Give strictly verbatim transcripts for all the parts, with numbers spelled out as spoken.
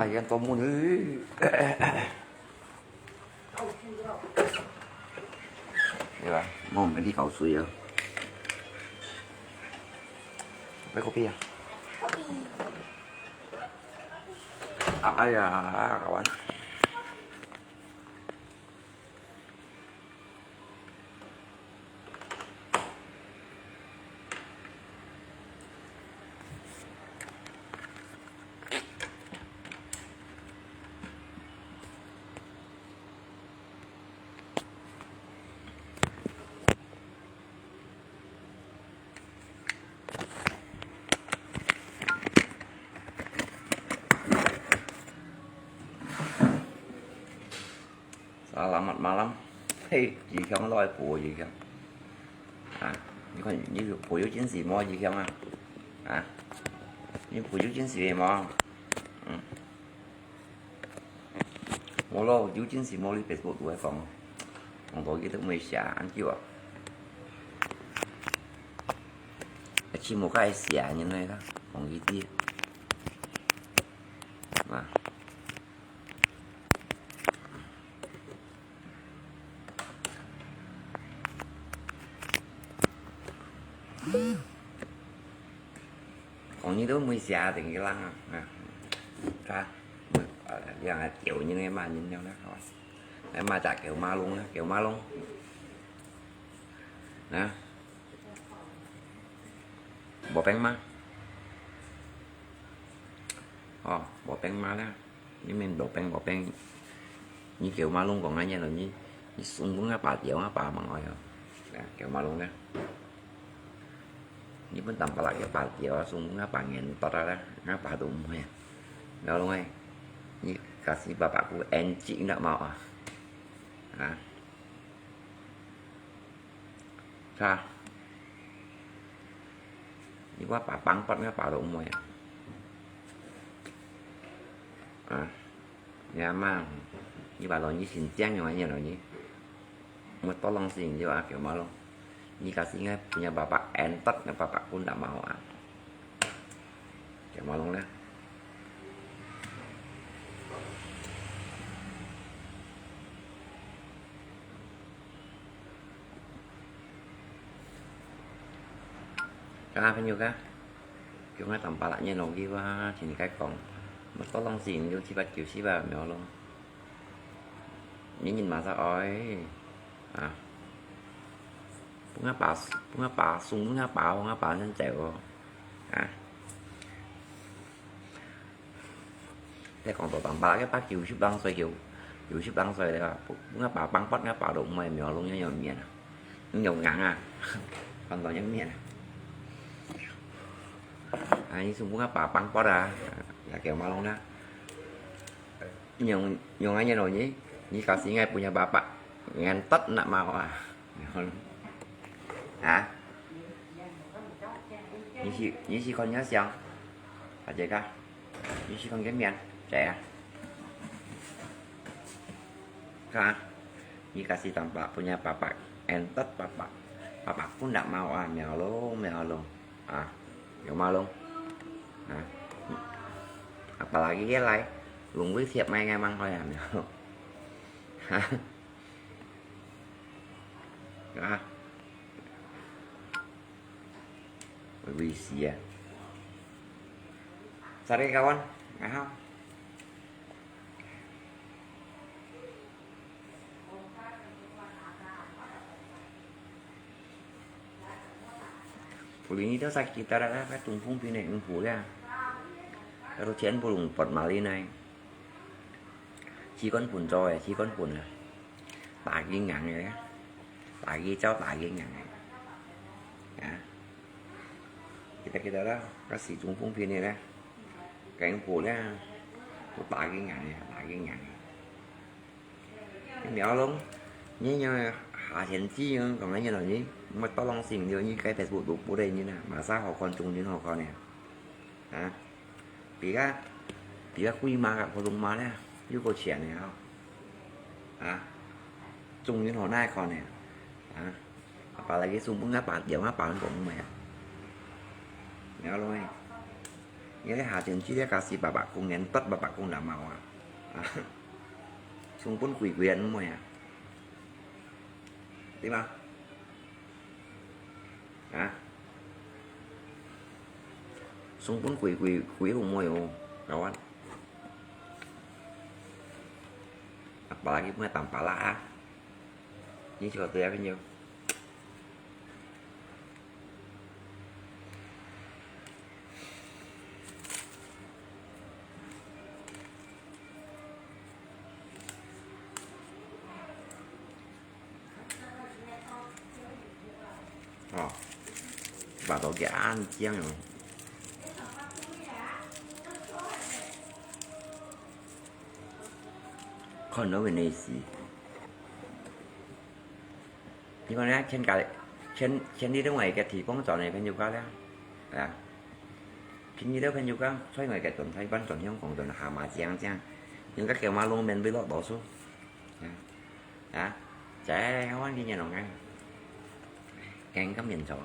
人做梦呢。对吧？我们的口水啊。买kopi啊？啊，哎呀，好玩。 Selamat malam. Hei，怡香來補怡香。啊，你看，你補有精神無，怡香啊？啊，你補有精神無？嗯。無咯，有精神無？你Facebook都會講，講到佢都毋會寫，恁久啊。起碼該寫人來啦，講佢知。啊。 講你都毋會寫定个啦，啊，看，啊，這樣啊，叫你个罵人了啦，好吧？來罵隻狗馬龍啊，狗馬龍，啊，無病嘛？哦，無病嘛啦。 你免無病無病，你狗馬龍講恁樣咯，你，你送分阿爸釣，阿爸吂愛哦。啊，狗馬龍啊，你分當白啦，阿爸釣啊，送分阿爸眼多啦，阿爸都毋會啊。馬龍哎，你假使爸爸ku anjing nak mau啊？啊？ Sa. Ni wa pa pangpot nga pa lo moy. Ah. Ni ama. Ni ba lo ni sin tiang ni wa ni lo ni. Mo tolong sin ni wa ke ma lo. Ni kasi nga punya bapak entot nga bapak pun tak mau ah. Ke ma lo na. Ka, phen yu ka. Kiu nga tam pala nyen ong ki wa, chin kai kong. Mo tolong sin yu chi ba kiu si ba myo long. Ni nyin ma sa oi. Ah. Bunga pa, bunga pa, sung bunga pa, bunga pa nyen zai wo. Ah. 你講到當巴，該巴九十零歲，九，九十零歲了，吾爸放捒，吾爸都毋會描龍樣樣面啊，樣硬啊，看到樣面啊。啊，你全部吾爸放捒啊，也叫馬龍啦。用，用恁樣咯，你，你搞死𠊎分若爸爸，眼突那毛啊。 啊？你試，你試看若相，阿姐个，你試看个面，姐啊？看，你kasi tampak punya bapak，entot bapak，bapak pun tak mau啊，描龍，描龍。 啊，有馬龍。啊，apalagi佢來，龍尾貼埋个mang開啊，啊，會死啊！Sorry kawan，啊。 Puli ni to sakit tara ka tungkung pine ung puli a. Karo chien pulung pot mali nai. Chi kon pun cho e, chi kon pun a. Pagi ngang e. Pagi chao pagi ngang e. Ya. Kita kita la, kasi tungkung pine la. Keng puli a. Pagi ngang e, pagi ngang e. 苗龍，你若下線之樣，講恁樣咯，你莫多浪心了，你該Facebook都不得你啦，馬上好看，中人好看呢。啊，比較，比較貴嘛，普通嘛呢，又過錢呢吼。啊，中人好耐看呢。啊，apalagi sumbung啊，八點啊，八點講咩啊？苗龍欸。你這下前去這家私八百公，連奪八百公都無啊！啊，送分鬼鬼人妹啊！對嗎？啊？送分鬼鬼鬼妹哦，老闆。啊，巴拉去買淡巴拉啊！你就這樣朋友。 哦，把刀给按这样哦。看到没？你讲呢，全家，全，全你另外一个地方转的朋友家了，啊，便宜的朋友家，在外个转台湾、转香港、转下马这样这样，应该给马龙面被落多数，啊，啊，在台湾今年龙哎，跟今年走，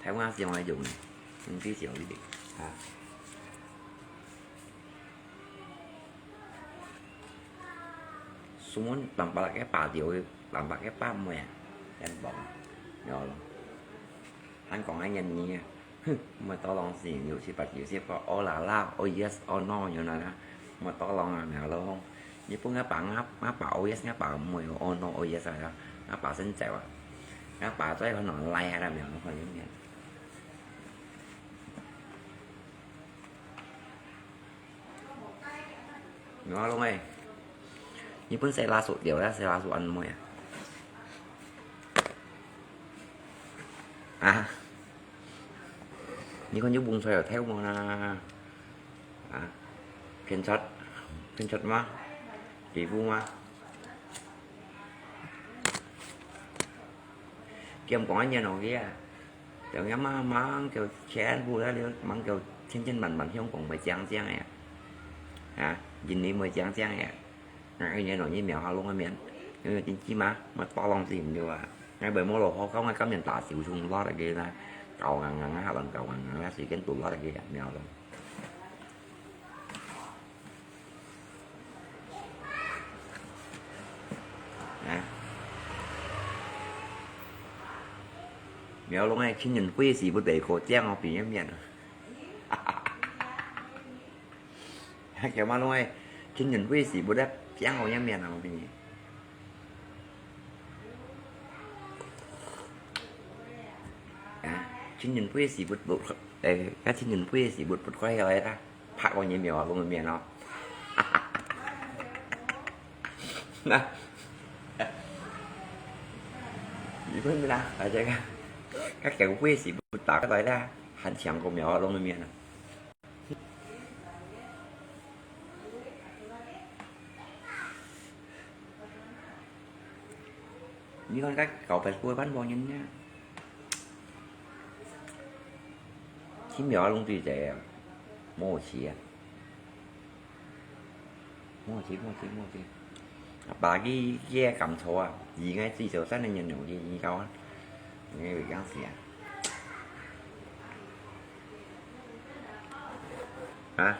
台湾是用来用的，用最少一点，啊。 Semua nampak ke pa dia, nampak ke pa mo ya. Yan bang. Ya Allah. Han kong an yan ni. Huh, mo tolong si, yo si pa, yo si pa, oh la la, oh yes, oh no, yo na la. Mo tolong ah, ya Allah. Ni pun ngapa, ngapa, ngapa, oh yes, ngapa mo, oh no, oh yes ah. Ngapa sen cai wa. Ngapa cai ho no lai ha la, ya Allah, yo ni. 苗龍哎，你本色拉手掉啦，色拉手按妹啊？啊？你看你蹦出來有跳舞啦？啊？偏出，偏出嗎？皮膚嗎？佢毋講一年落去啊？ Tao ngắm má mang kiểu chén bu đó liu mang kiểu千千vạn vạn Hồng Kông mới chang chang ya. Hả? Jin ni mới chang chang ya. Ngài ơi, nhớ nói như mèo hao lông miệng. Như là chính chi mà, mà to lòng gì mà điều à. Ngài bởi mua đồ hao không, ngài cắm miệng tả xíu chung lót là ghê ra. Cầu ngang ngang, hao lòng cầu ngang ngang, là xíu kiến tụ lót là ghê, mèo lòng. Hả? Mèo lòng ai, chính nhân quê gì bút bể cổ chang ngọc bì nhắm miệng. Kéo mà lòng ai, chính nhân quê gì bút đắp chang ngọc nhắm miệng ngọc bì. Hả? Chính nhân quê gì bút bút, ê, các chính nhân quê gì bút bút quay rồi ta. 拍過疫苗啊，講个面哦。那，你問啦，啊這個，佢講會是不打過來啦，還搶過苗啊，講个面啊。你看佢九百幾萬個人呢，去苗啊，攏對齊啊，無錢啊。 莫急，莫急，莫急。啊，爸佢，佢个甘草啊，佢个最少三年有个醫藥啊，你會驚死啊？啊？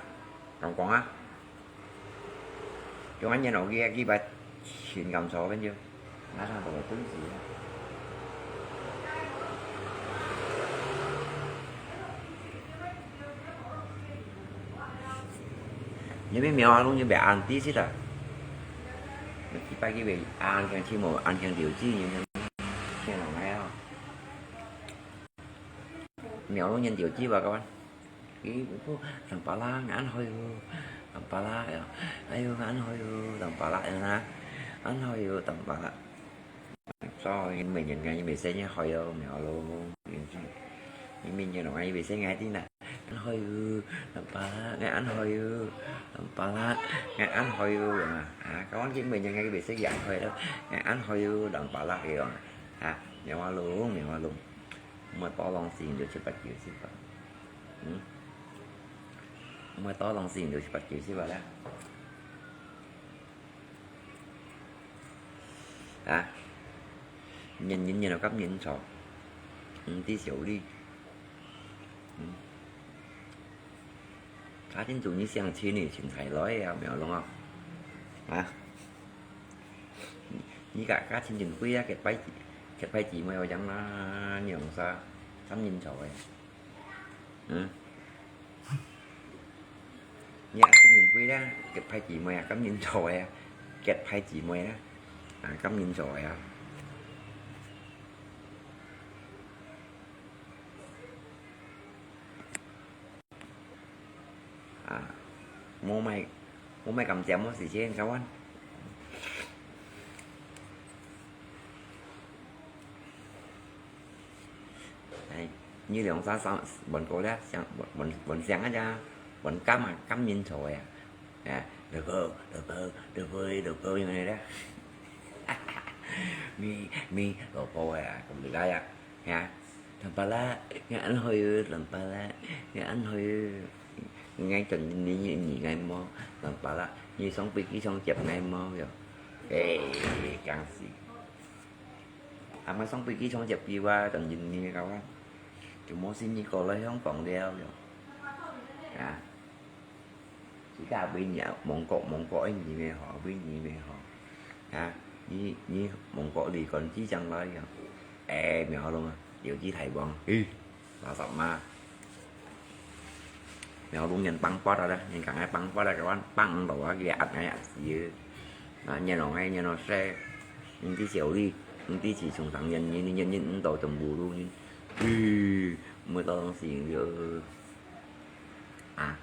講講啊？用安年老个，佢把尋甘草，反正。 拿上都會滾死啊。你們苗啊，攏就別安地去了。幾百幾百安全去無，安全條件，你們天哪，哎呀。苗攏人條件吧，各位。 Ih, bu, tang pala, ngan hoi hu, tang pala, ya. Ayo, ngan hoi hu, tang pala, ya na. Ngan hoi hu, tang pala. So, 你每年看，你每生日好有苗咯，你每年咯，你每生日的呢，ngan hoi hu, tang pala, ngan hoi hu, tang pala, ngan hoi hu, ya na. Ah, kawan kita 每年看，你每生日好有，ngan hoi hu, tang pala, ya na. Ah, 苗啊咯，苗啊咯。 毋會多浪時就七八九十吧。嗯？毋會多浪時就七八九十吧啦。啊？年年年到今年錯，毋知少哩。嗯？家庭主義相親呢，親才來啊，苗龍啊。啊？你家，家庭主義啊，結拜，結拜姊妹，我講啦，你用啥？三人座个。嗯？你啊，家庭主義啊，結拜姊妹啊，三人座个啊，結拜姊妹啊，啊，三人座个啊。 啊，無買，無買甘蔗，無時間，kawan。哎，你兩三三，問過了，想，問，問，問想啊，問甘啊，甘仁草个啊。哎，老婆，老婆，老婆，老婆，有没有了？你，你，老婆啊，咁厉害啊，啊？ Lampala, ngài ăn hơi, lampala, ngài ăn hơi. Ngài trần nhìn đi nhìn ngài mò, lampala, nhìn sống bị kí sống chụp ngài mò rồi. Ê, căng xì. À, mà sống bị kí sống chụp đi qua trần nhìn đi kau á. Chú mô xin như cô lấy không còn đeo rồi. À. Chỉ cả bên nhà mong cọ mong cọ anh nhìn về họ, bên nhìn về họ. Ha, nhìn nhìn mong cọ đi còn chỉ chẳng nói rồi. Ê, mèo luôn à, điều chỉ thầy bọn. Ê, là sao mà. Mèo luôn nhận băng bó đó, nhận cả ngày băng bó đó, cái băng băng đồ á, cái ạt ngày ạt gì. Mà nhận nó ngay, nhận nó xe. Những cái chiều đi, những cái chỉ xuống thẳng nhận, nhận, nhận, nhận, nhận đồ tầm bù luôn, nhận. Ê, mới tao đang xỉn rồi. À.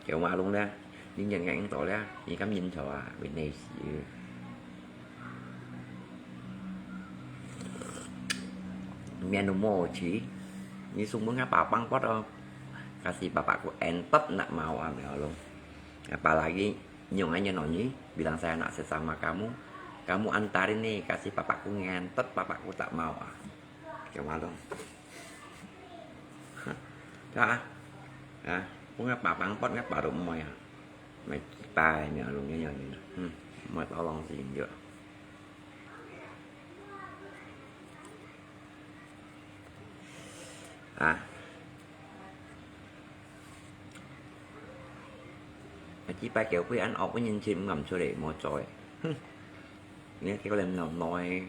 Kiểu mà luôn đó, những nhận ngay đó đó, những cắm nhìn thôi à, bên này xí. Miền Nam mô chỉ, như sung bưng ngã bà băng quát đó, kasi papa ku en tớt nak mau à mèo luôn. Apalagi, nyung aja nonyi, bilang saya nak sesama kamu, kamu antarin nih, kasi papa ku ngentot, papa ku tak mau à. Kiểu mà luôn. Đó. Đó. Cũng ngáp bà bắn bót ngáp bà rụm môi à. Mày bài mèo luôn nhớ nhớ nhớ. Ừ. Mày tao lòng gì vậy? À. Mà chỉ bài kiểu quỷ ăn ốc với nhân chim ngầm cho để mò trôi. Hứ. Nghe cái có lên nào nói,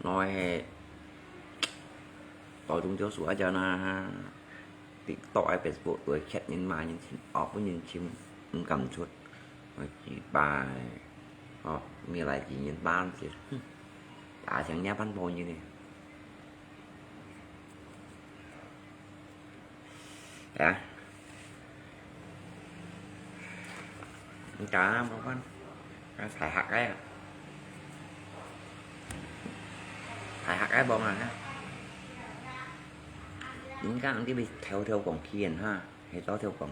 nói hè. Có đúng thiếu số cho nó TikTok hay Facebook tuổi khét nhân mà nhân chim ốc với nhân chim ngầm chuột. Mà chỉ bài. Ồ, mi lại chỉ nhân bán chứ. Hứ. Đã chẳng nhá bán bò như này. Hả? Không trả mà con. Con phải học cái à? Phải học cái bông à ha? Chính các ông đi theo theo cổng kia ha. Hay đó theo cổng.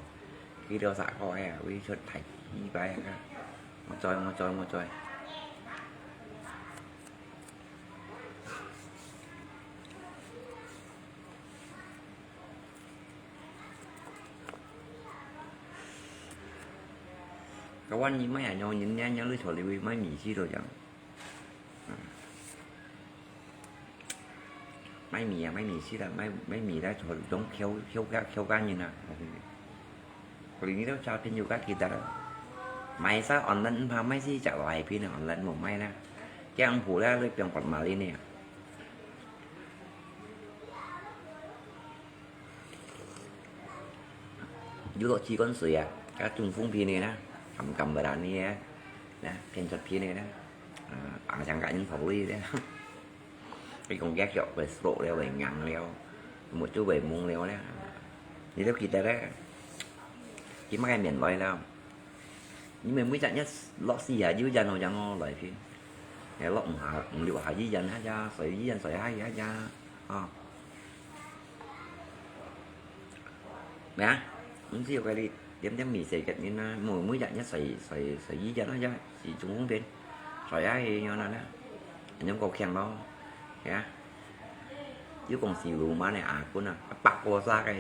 Khi đó xã có ai à? Uy chuột thầy. Đi bài ha. Một trôi, một trôi, một trôi. Kawan ni mai anyo nyin nia nia lui chua liu mai mi si lo yang. Mai mi ya, mai mi si la, mai, mai mi la chua dong khiu, khiu ga, khiu ga nyin na. Ko li ni lo cha pin yu ga ki da la. Mai sa online pa mai si cha lai pin online mo mai na. Kiang hu la lui piang pat ma li ni. 有落去滾水啊，甲中風片个啦，含含个啦呢个，啦，片出片个啦，啊，硬上甲人頭里咧，佢講夾腳會slot了，會硬了，目珠會蒙了咧，你都記得咧，佢乜个面來了。 因為每隻月落四下有人哦，人哦來去，哎，落五下，五六下有人下呀，水有人水下下呀，哦。咩啊？毋知有个你點點味細个人啊，每每隻月水水水有人下呀，是中風病，水下去樣啦啦，恁樣過強咯，係啊。有講是羅馬个阿君啊，百過沙个。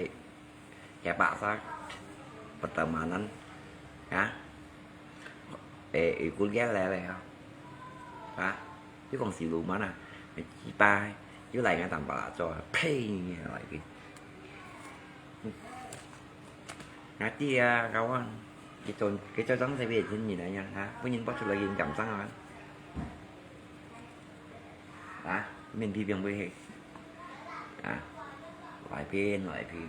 Kaya paksa pertemanan, ha? Eh, ikut dia lele, ha? Ha? Chứ còn xì lù mà nè, mày chỉ ba, chứ lại ngay tầm bà cho, phi, lại cái. 啊，對啊，教官，佢做，佢做裝修个天人來呀，哈，分人剝出來，人敢生啊？啊，面皮變會黑。啊，來片，來片。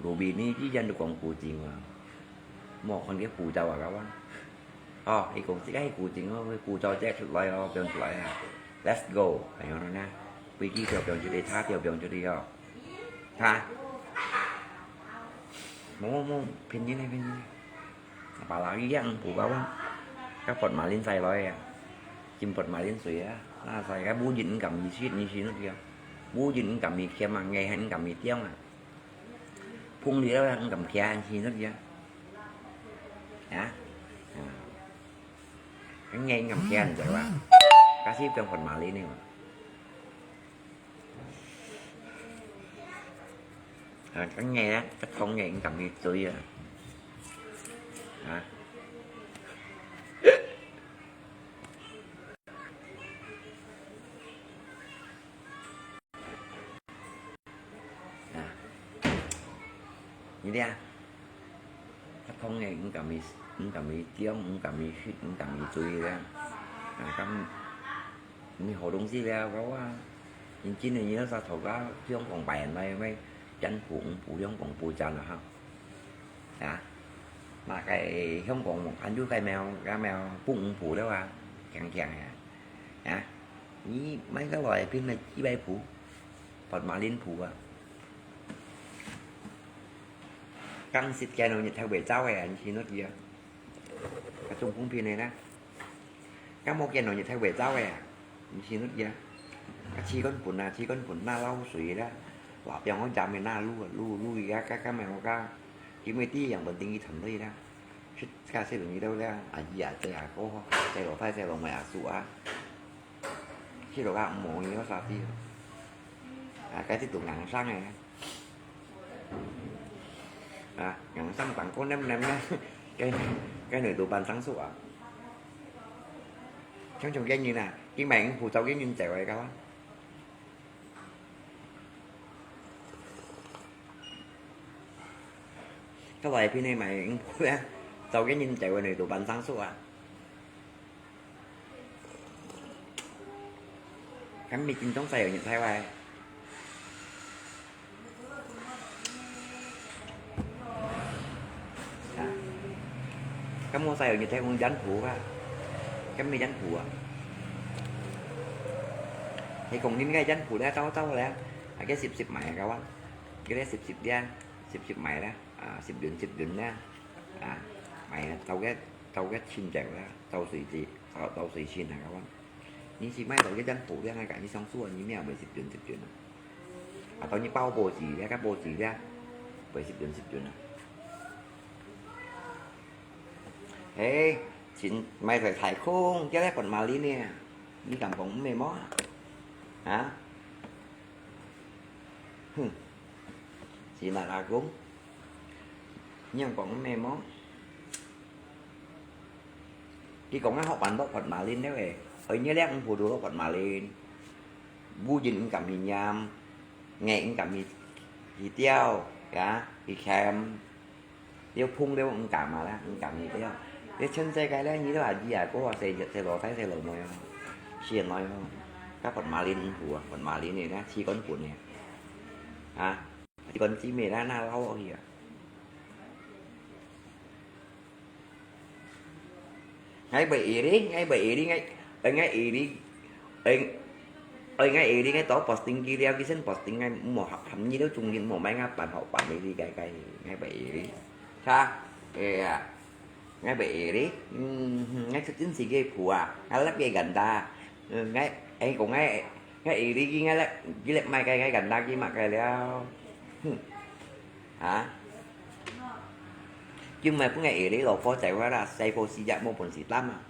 Ruby呢，之前都講古井啊，莫看佢浮躁啊，教官。哦，佢講這個係古井哦，佢古早再出來哦，變出來啊。Let's go，哎喲，那，飛機就變出去，車就變出去哦。 哈？無無無，騙人个騙人个。Apalagi个黃瓠啊，該福馬林採來啊，浸福馬林水啊，那採該烏仁毋敢去食，你食得啊？烏仁毋敢去鹹啊，艾還毋敢去點啊，鳳梨啊毋敢嗑，你食得啊？啊？啊，該艾毋敢嗑，你知無？該係變福馬林个嘛。 啊，該个啊，該糖个應該會醉啊。啊。啊。你聽啊，該糖个應該會，應該會醉，應該會醉，應該會醉啦。啊，該 毋係好東西了，我話，人真个，你那啥頭家，香港白人來，咩，真普，毋普，香港普真啊，哈。啊，嘛該香港，安住該苗，該苗，不毋普了啊，強強啊。啊，你買个來，變了幾百普，八馬零普啊。剛食个咯，你頭尾走个啊，你去哪去啊？啊，中風病个呢？ 該無見到你太會走个啊，毋係乜嘢。該試管盆啊，試管盆那漏水啦，話變我飲个那滷啊，滷滷啊，該該該咩我該，因為第一樣本定去團隊啦，出該細路仔都啦，阿姨啊，細阿哥，細老弟，細老妹阿叔啊，去到該無用个啥事，啊，該係都硬生个。 啊，硬生當高黏黏呢，該該女都半生熟啊。像像該人啊，佢買紅布走該人走个个啊。佢外邊个買紅布咧，走該人走个女都半生熟啊。 該毋係正宗西洋人菜哇。啊，該無西洋人菜講人脯啊，該毋係人脯啊。係講人个人脯咧，走走咧，啊，該濕濕賣个哇，該个濕濕咧，濕濕賣咧，啊，濕潤濕潤咧，啊，賣啊，走个走个清淨咧，走水子，走走水清啊，个哇。 你係買到一張圖片，𠊎講你上手啊，你命會濕潤濕潤啊。啊，當你包報紙咧，該報紙咧，會濕潤濕潤啊。嘿，真買在太空，叫你本馬里呢，你敢講毋係無啊？啊？哼，是哪哪講？你敢講毋係無？ 佢講啊，學辦到法馬林了誒，愛月亮毋普都法馬林，烏仁毋敢去拈，艾毋敢去去掉，呀，去扦，了碰了毋敢嘛啦，毋敢去掉。你全世界咧，你都話你啊，哥啊，細細老弟細老妹啊，先來哦，該法馬林毋普啊，法馬林誒，該試管盆誒，啊，試管姊妹啦，那撈落去啊。 𠊎會會哩，𠊎會會哩，𠊎，𠊎會哩，𠊎，𠊎會哩，𠊎到posting佢了，佢先posting𠊎，無合合你了，中間無買𠊎辦好辦哩，該該，𠊎會會哩，哈，哎呀，𠊎會會哩，嗯，𠊎出真是个普啊，𠊎粒个ganda，嗯，𠊎，哎，講𠊎。 𠊎會哩佢，𠊎來，佢來買該，該ganda佢買該了。哼，啊？佢毋係分𠊎會哩老婆仔話啦，細婆時節無本事擔啊。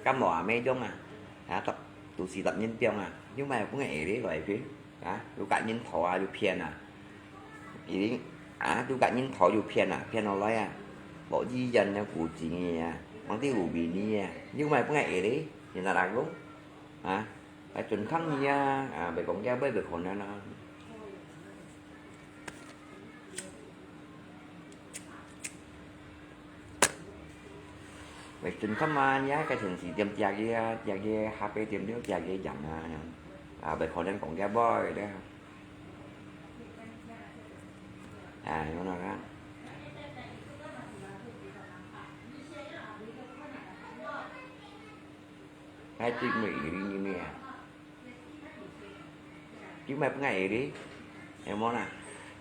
敢無阿妹種啊？啊，都，都是十年種啊，佢毋係分𠊎會哩來去，啊，又甲人討啊，又騙啊。已經，啊，又甲人討又騙啊，騙落來啊，落醫院啊，古井个啊，往地路邊呢啊，佢毋係分𠊎會哩，你哪能講？啊？ 還準抗議啊，啊，袂講這，袂，袂可能啊。真看嘛，你該个天時點，這个啊，這个下背點了，這个陽啊，啊，毋可能講个會咧。啊，有哪个？還對毋對？你咩啊？ 今日本來个哩，有無啦？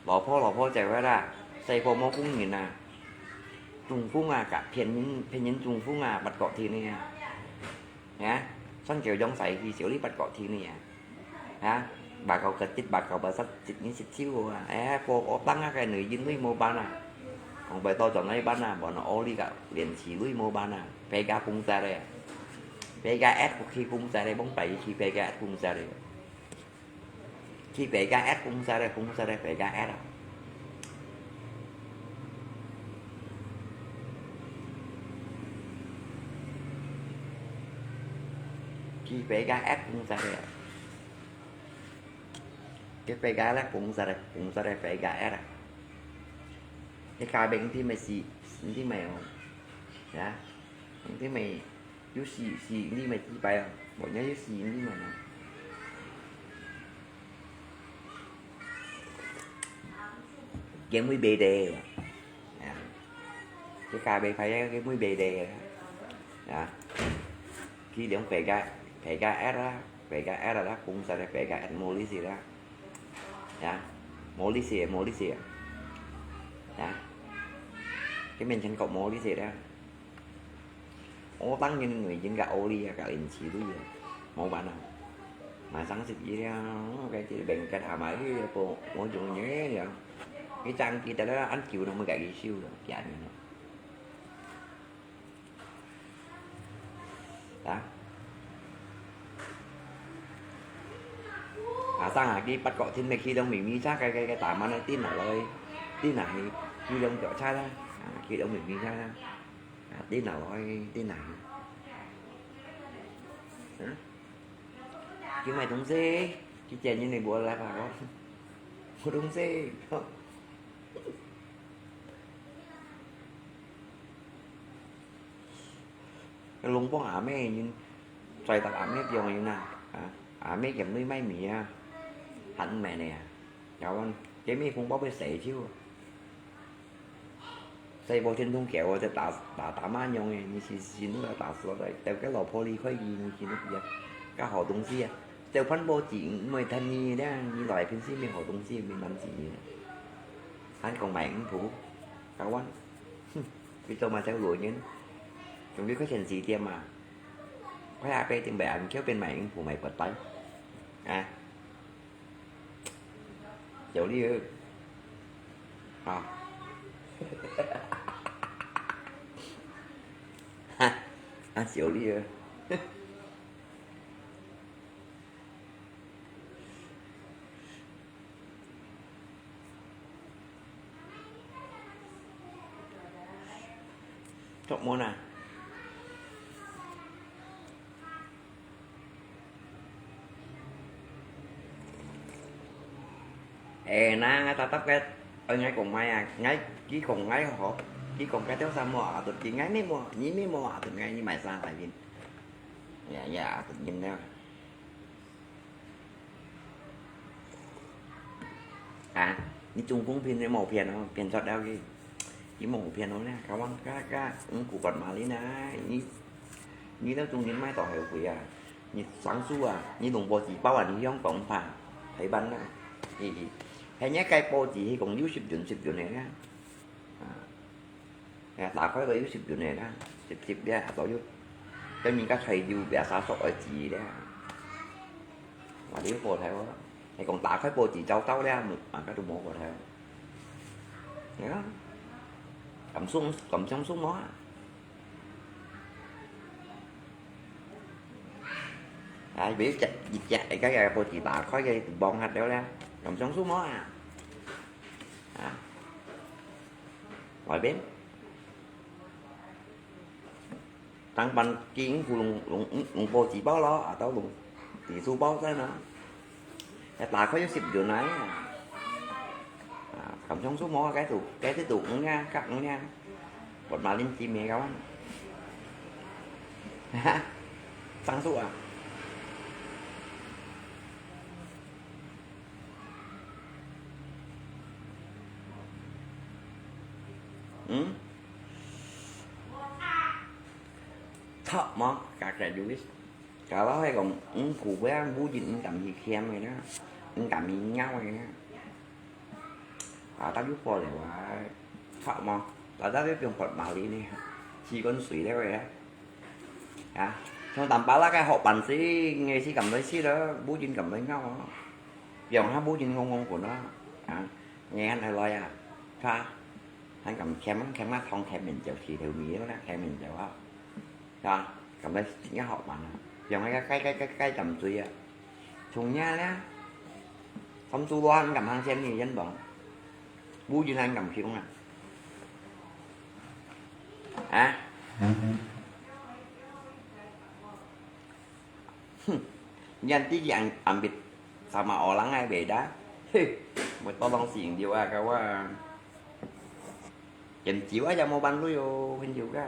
老婆老婆在位啦，細婆無工人啊。中風啊，甲騙人騙人中風啊，八角天个啊。啊，算叫養仔去，少你八角天个啊。啊，八九个一，八九八十，一年十七个啊。哎，過過當啊，个女人女無辦啊。講白到轉來辦啊，無能屋里个，連子女無辦啊，白家公仔咧。 P K S去公司咧，往擺去P K S公司咧。去P K S公司咧，公司咧P K S啊。去P K S公司咧。去P K S公司咧，公司咧P K S啊。你下面你咪死，你咪哦，啊，你咪 有四，四厘米幾擺啊？無，也有四厘米啊。佢妹妹个，啊，佢家妹派个，佢妹妹个，啊，佢兩个，个，个，个啦，个，个啦，公司个，个，無利息啦，啊，無利息，無利息，啊，佢面前講無利息啦。 我當然女人个屋里啊，个人妻女啊，無辦法。馬上食醫了，該个病个阿媽去个，無，無容易了。佢正記得了，恁久都無家己收了，幾年了。啊？阿生啊，佢八角天咩去到咪咪車，个个个大慢个頂落來，頂落去，去兩腳車啦，啊，去到咪咪車啦。 啊，電腦愛電腦。嗯？去買東西，去接人个無來吧，無東西。龍幫阿妹人，在搭阿妹中人啊，啊，阿妹兼女賣米啊，還毋免个啊，然後，這米紅包會洗手。 所以無天通叫我，就打，打，打麻將个，你是，是那个打死了，等个老婆離開你，你去那邊，搞好東西啊。就看報紙，毋會趁你咧，你來平時沒好東西，沒滿足你。還講買五鋪，搞完，哼，你做麼个路人？總之開電視店嘛，開阿伯定買紅球，變買五鋪，買佛牌，啊。 小麗兒。啊。啊，小麗兒。做麼啊？ 誒，那𠊎答答个，愛𠊎講麼啊？𠊎，佢講𠊎好，佢講該條衫無啊，都佢𠊎乜無，你乜無啊，都𠊎你買衫來面。呀呀，都你了。啊，你中風騙你無騙哦，騙出了去。 佢無騙哦呢，kawan，該，該，嗯，古巴馬里呢，你，你兜中人買到後悔啊！你上手啊，你弄報紙包啊，你香港怕，台灣啊，嘿嘿，係人家報紙係講有十元十元个呢，啊，哎呀，打開來有十元个呢，十十个都有，跟人家吹牛biasa sok愛紙个，話你過頭啊！ 你講打開報紙找到了，無，啊，該都無過頭。呀，敢相，敢相信無啊？啊，有一隻，一隻，該個報紙打開个，望下了咧，敢相信無啊？啊，外邊。 當班經過弄，弄，弄報紙包咯，啊，到弄紙書包在那。哎，打開有十元來啊。啊，敢相信無啊，該度，該度五啊，甲五啊。Buat maling kimia kawan。哈哈，生疏啊。嗯？著無？Kakak Louis。Kalau係講，嗯，古怪啊，無人毋敢去欠个啦，毋敢去拗个啦。 啊，大陸過來哇，著無？大家都用佛馬里呢，試過水了个。啊，像Tampalak个好辦事，硬係敢來食咯，無人敢來拗啊。用下無人戇戇滾啊，啊，硬還來來啊，著，還敢欠啊，欠啊，當欠面就係頭尾了啦，欠面就啊。 啊，感覺真好玩啊！用該个該該該該點水啊，從這呢，三十多萬敢行先你人講，無人還敢去啊？啊？哼，人哋yang ambil sama orang ai beda，嘿，我當當醒了啊，各位。 Chém chiu á，也無辦法哦，朋友啊。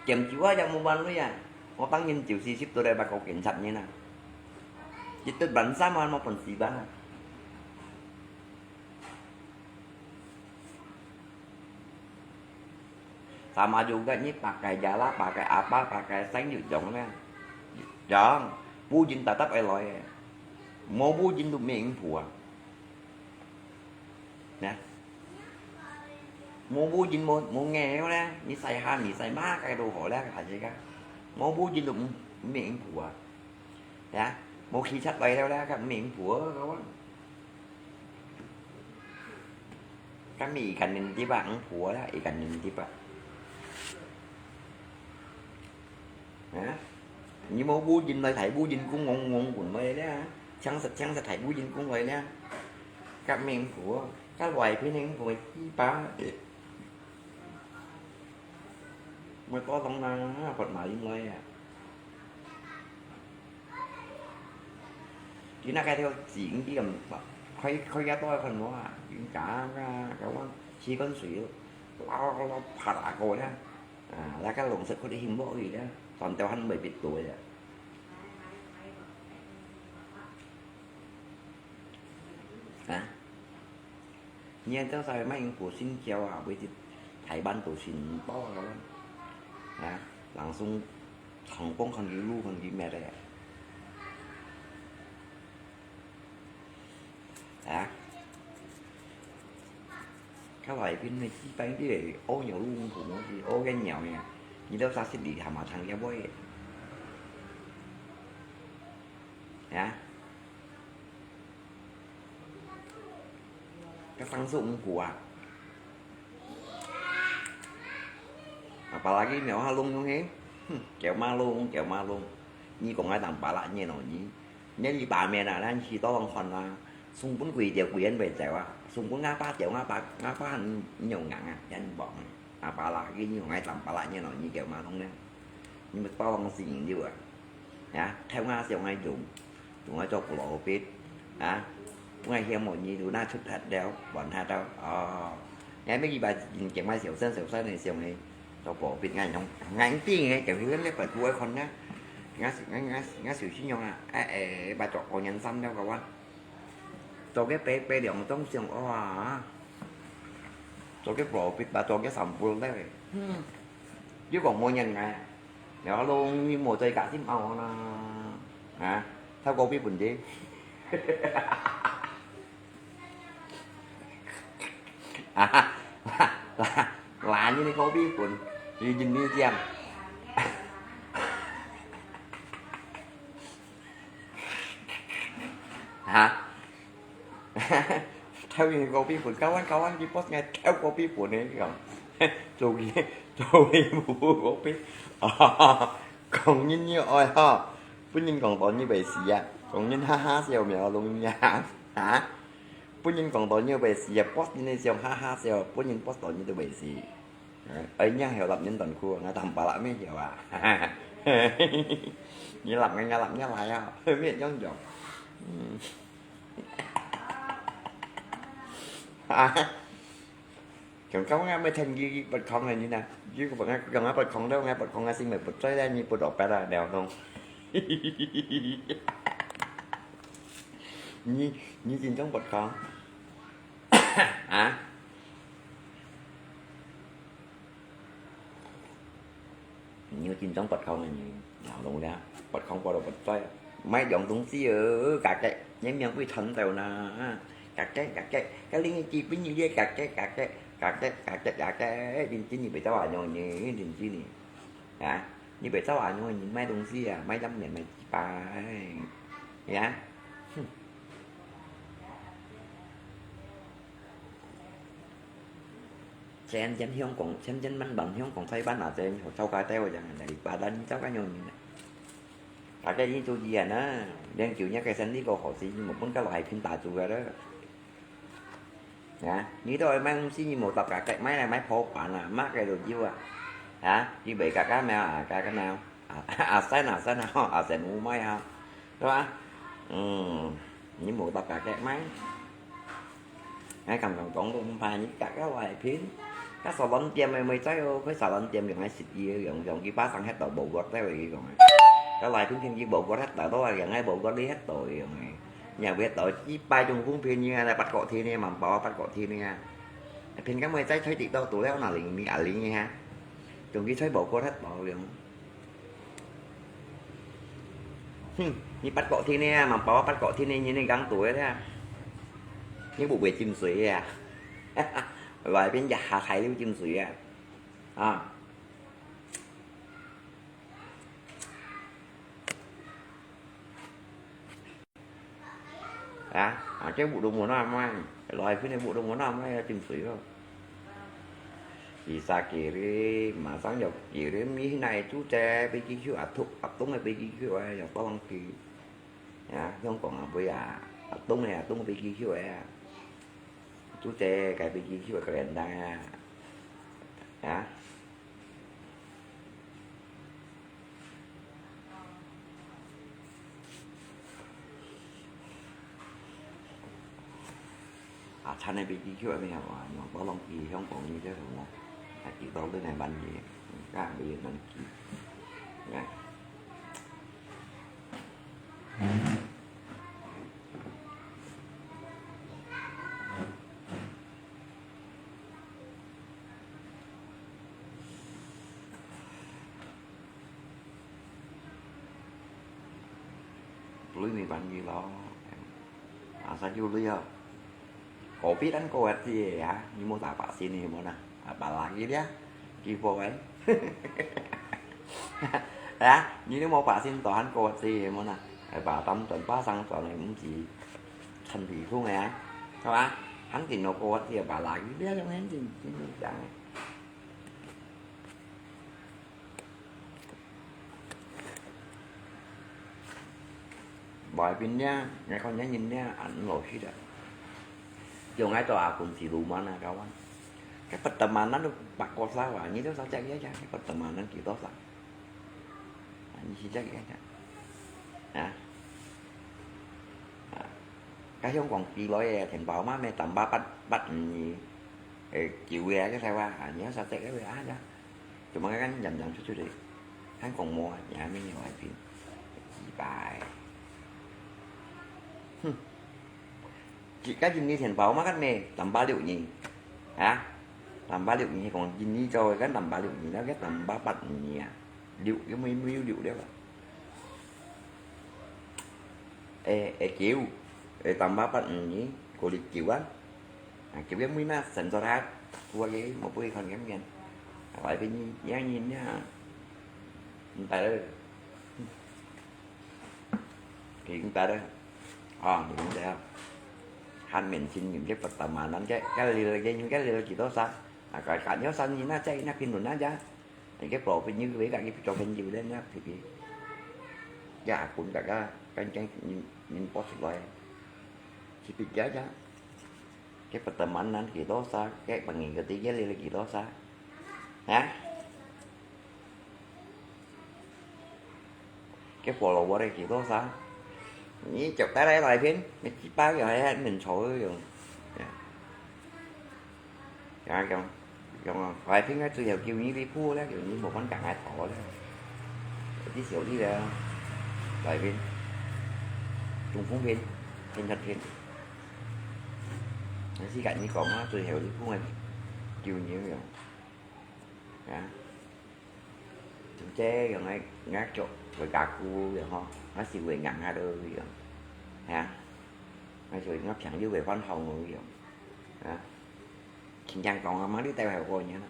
Chém chiu á，也無辦法啊。我當然就係十多來八個警察人啊。一對半三萬，無本事吧。Sama juga你pakai jala，pakai apa，pakai seng又用咩？用，無人tetap愛來个。無無人都免應付啊。 呢？無無人無無硬了咧，你使喊你使罵該都好咧，還係个，無無人都毋毋應付啊，呀，無氣出來了咧，該毋應付啊，各位。該毋係一個人的吧，應付啊，一個人的吧。 啊？你無無人來，大無人公戇戇滾來咧，請食請食大無人公來咧，革命股，革外邊个股幾百，會波動啦，發罵人來啊！今仔該條紙，你咁開開幾多看無啊？人家啊，講試過水，撈撈拍打過咧。 啊，那個龍色嗰啲興落雨咧，船頭還未必到呀。啊？你看到晒賣英國新交啊，為啲台灣都新到了。啊，langsung成功看佢路看佢咩个。 啊？佢話邊个基本啲嚟屙尿攏唔好，屙个尿呀，你都殺死你，係嘛？聽佢會。啊？佢生疏毋過啊？ Apalagi mèo ha lông yong he. Hmm, kéo ma lông, kéo ma lông. Nyi kông ai tang pala nye no nyi. Nye li ba mèo na, lan chi to long khon na. Sung pun kui tiao kui an bai zèo a. Sung pun ngã ba tiao ngã ba, ngã ba han nhiều ngắn à, yan bỏng. Apalagi nyi kông ai tang pala nye no nyi kéo ma lông ne. Nyi mèo to long si nyi liu a. Ya, theo ngã siêu ngai dùng. Dùng ai cho lò bếp. Ha? Bữa ngày hiam một nhi đủ na chút thật đéo, bọn thật đâu. Ờ. Nghe mấy bà nhìn cái mai xỉu sân xỉu sân này xỉu này. Cho bỏ bịt ngay nhông. Ngay tiếng này, kiểu hiếu lếp phải đuôi con nhá. Ngã xỉu, ngã, ngã, ngã xỉu xí nhông à. Ê, ê, bà chọn có nhắn xăm đâu cả quá. Cho cái bé, bé đi ông tông xỉu, ô à. Cho cái bỏ bịt bà cho cái sắm bùa đấy. Hmm. Chứ còn mua nhắn ngay. Nếu alo như mua chơi cả sim ao na. Hả? Thao cô biết buồn gì? À, là, là, là như này cô biết buồn. Như nhìn như chém. Hả? Theo như cô biết buồn, cao anh, cao anh, đi post ngay theo cô biết buồn này, không? Chú gì, chú gì, cô biết. Ờ, còn nhìn như ôi ha. Bún nhìn còn tỏ như vậy xí à. Còn nhìn ha ha, xèo mèo lông nha. Hả? Bún nhìn còn tỏ như vậy xí à. Post nhìn xèo ha ha, xèo. Bún nhìn post tỏ như vậy xí. Ơi, nhang hiểu lặp nhìn tuần khu, ngã tầm bà lặp mới hiểu à. Như lặp, ngã lặp, ngã lại à. Hơi biết giống giống. Hả? Chồng cháu ngã mới thành gì bật không là như nào? Chứ còn ngã, còn ngã bật không đâu, ngã bật không ngã xin mày bật trói ra như bật đỏ bé là đèo không? Như, như xin chống bật không? Hả? Như xin chống bật không là như nào đúng ra? Bật không qua đâu bật trói. Mấy dòng đúng xí ừ, cả cái, nhánh miệng bị thấm đều nè. Cả cái, cả cái, cái linh chi với như lia cả cái, cả cái, cả cái, cả cái, cả cái, linh chi như bị tao à nhau như, linh chi như. Hả? Như bị tao à nhau như mấy đúng xí à, mấy lắm miệng mày chi pa. Hả? Chén chén Hồng Kông, chén chén Mân Bằng, Hồng Kông Thái Lan à, chén châu cái téo chẳng này, bà đan châu cái nhau như này. Cả cái gì chú gì à nè, đang kiểu nhắc cái sân đi có khó gì, nhưng mà cũng cái loại phim ta chú cái đó. Nè, như tôi mang xí như một tập cả cái máy này, máy phổ bản à, mắc cái đồ chiêu à. Hả? Như vậy cả cái mèo à, cả cái mèo. À, à, sai nào, sai nào, à, sai ngủ máy hả? Đúng không? Ừ, như một tập cả cái máy. Ngay cầm cầm cống cũng phải như cả các loại phim. Các salon tiêm mày mày cháy ô, cái salon tiêm dùng ai xịt gì, dùng, dùng cái bát sang hết tàu bộ gót đấy rồi dùng. Các loại phim phim gì bộ gót hết tàu đó là ngay bộ gót đi hết tàu dùng này. Nhà biết tàu chỉ bay trong phim phim như là bắt cọ thì này, mà bảo bắt cọ thì này. Phim các mày cháy thấy tịt đâu tụ léo nào lì, mi à lì ha. Dùng cái cháy bộ gót hết tàu dùng. Hừm, nyi bắt cọ thi nè, mà bảo bắt cọ thi nè, nyi nè gắng tuổi thế. Nhi bộ về chim sủi à. Loại bên giặc hà thải lưu chim sủi à. À. À, à, cái bộ đồ mùa năm mai. Loại phim này bộ đồ mùa năm mai chim sủi rồi. Chỉ xa kì đi, mà sáng dọc kì đi, mi này chú trẻ bị kí khiu à thúc, à túng này bị kí khiu à, dọc tao lăng kì. À, không còn à, bây giờ, à túng này, à túng bị kí khiu à. Chú trẻ cái bị kí khiu à, cái đèn đang à. À. À,餐那边去去外面好啊，用包装机，用光机这种啊，还几多个那班机，干不也能机，哎。 Lui mi pan gì lo. Asa ju lui ho. Covid ăn cô hét gì hả? Như mô tả bác sĩ này mô nè. À, bà là gì đấy? Kì vô ấy. Hả? Như nếu mô bác sĩ tỏ ăn cô hét gì mô nè. Bà tâm tuần bác sang tỏ này cũng chỉ thành thị thu này hả? Sao hả? Hán tỉnh nó cô hét gì bà là gì đấy, trong hán tỉnh, tỉnh, tỉnh, tỉnh. Bởi vì nha, ngay con nhớ nhìn nha, anh lỗi khi đó. Dù ngay tòa cũng chỉ đủ mà nè, các bạn. Cái Phật tầm mà nó được bạc cột sao à, như thế sao chắc ghét chắc, cái Phật tầm mà nó kiểu đó sao. À, như thế chắc ghét chắc. Hả? À. Cái không còn kỳ lỗi, à, thành bảo má mẹ tầm ba bắt, bắt nhỉ. Ê, kiểu ghê cái sao à, nhớ sao chắc cái ghê á chứ. Cuma kan jam-jam cucu deh. Kan kong mo ya mi ni wai pin. Kibai. Hmm. Ki ka jin ni thian pao ma kan ne, tamba liu ni. Ha? Tamba liu ni kong jin ni cho kan tamba liu ni, na kan tamba pat ni ya. Liu, cái mui mui liu liu ba. Ê, ê, kiểu, ê, tamba pat ni, cô lịch kiểu á. À, kiểu cái mũi na sẵn cho ra, thua cái một bữa còn cái miệng. Hỏi bên nhá nhìn nhá. Tại đây. Thì cũng tại đây. À, thì cũng thế. Han miệng xin những cái Phật tà mà nó cái, cái lì là cái, những cái lì là chỉ đó sao? À, cái cả nhớ sao nhìn nó chạy nó pin đồn nó giá. Cái pro pin như cái cả cái pro pin nhiều lên nó thì cái. Dạ, cũng cả cái, cái, cái, nhìn, nhìn post rồi. Chỉ bị giá giá. Cái Phật tà mà nó chỉ đó sao? Cái bằng nghìn cái tí cái lì là chỉ đó sao? Hả? Cái follower đây chỉ có sao? Như chụp cái đấy lại phim, mình chỉ bao giờ hay mình số rồi. Dạ. Dạ, chồng. 用啊，來拼个最後救你這步咧，救你無法同𠊎拖咧。有啲小弟咧，來拼，中風拼，拼出拼。但是跟你講啊，最後這步个救你用，啊，就這樣个，𠊎腳會加固个吼，𠊎手會硬下來个，啊，𠊎就𠊎朋友會換好个，啊。 輕輕講啊，嘛你帶回過年啊。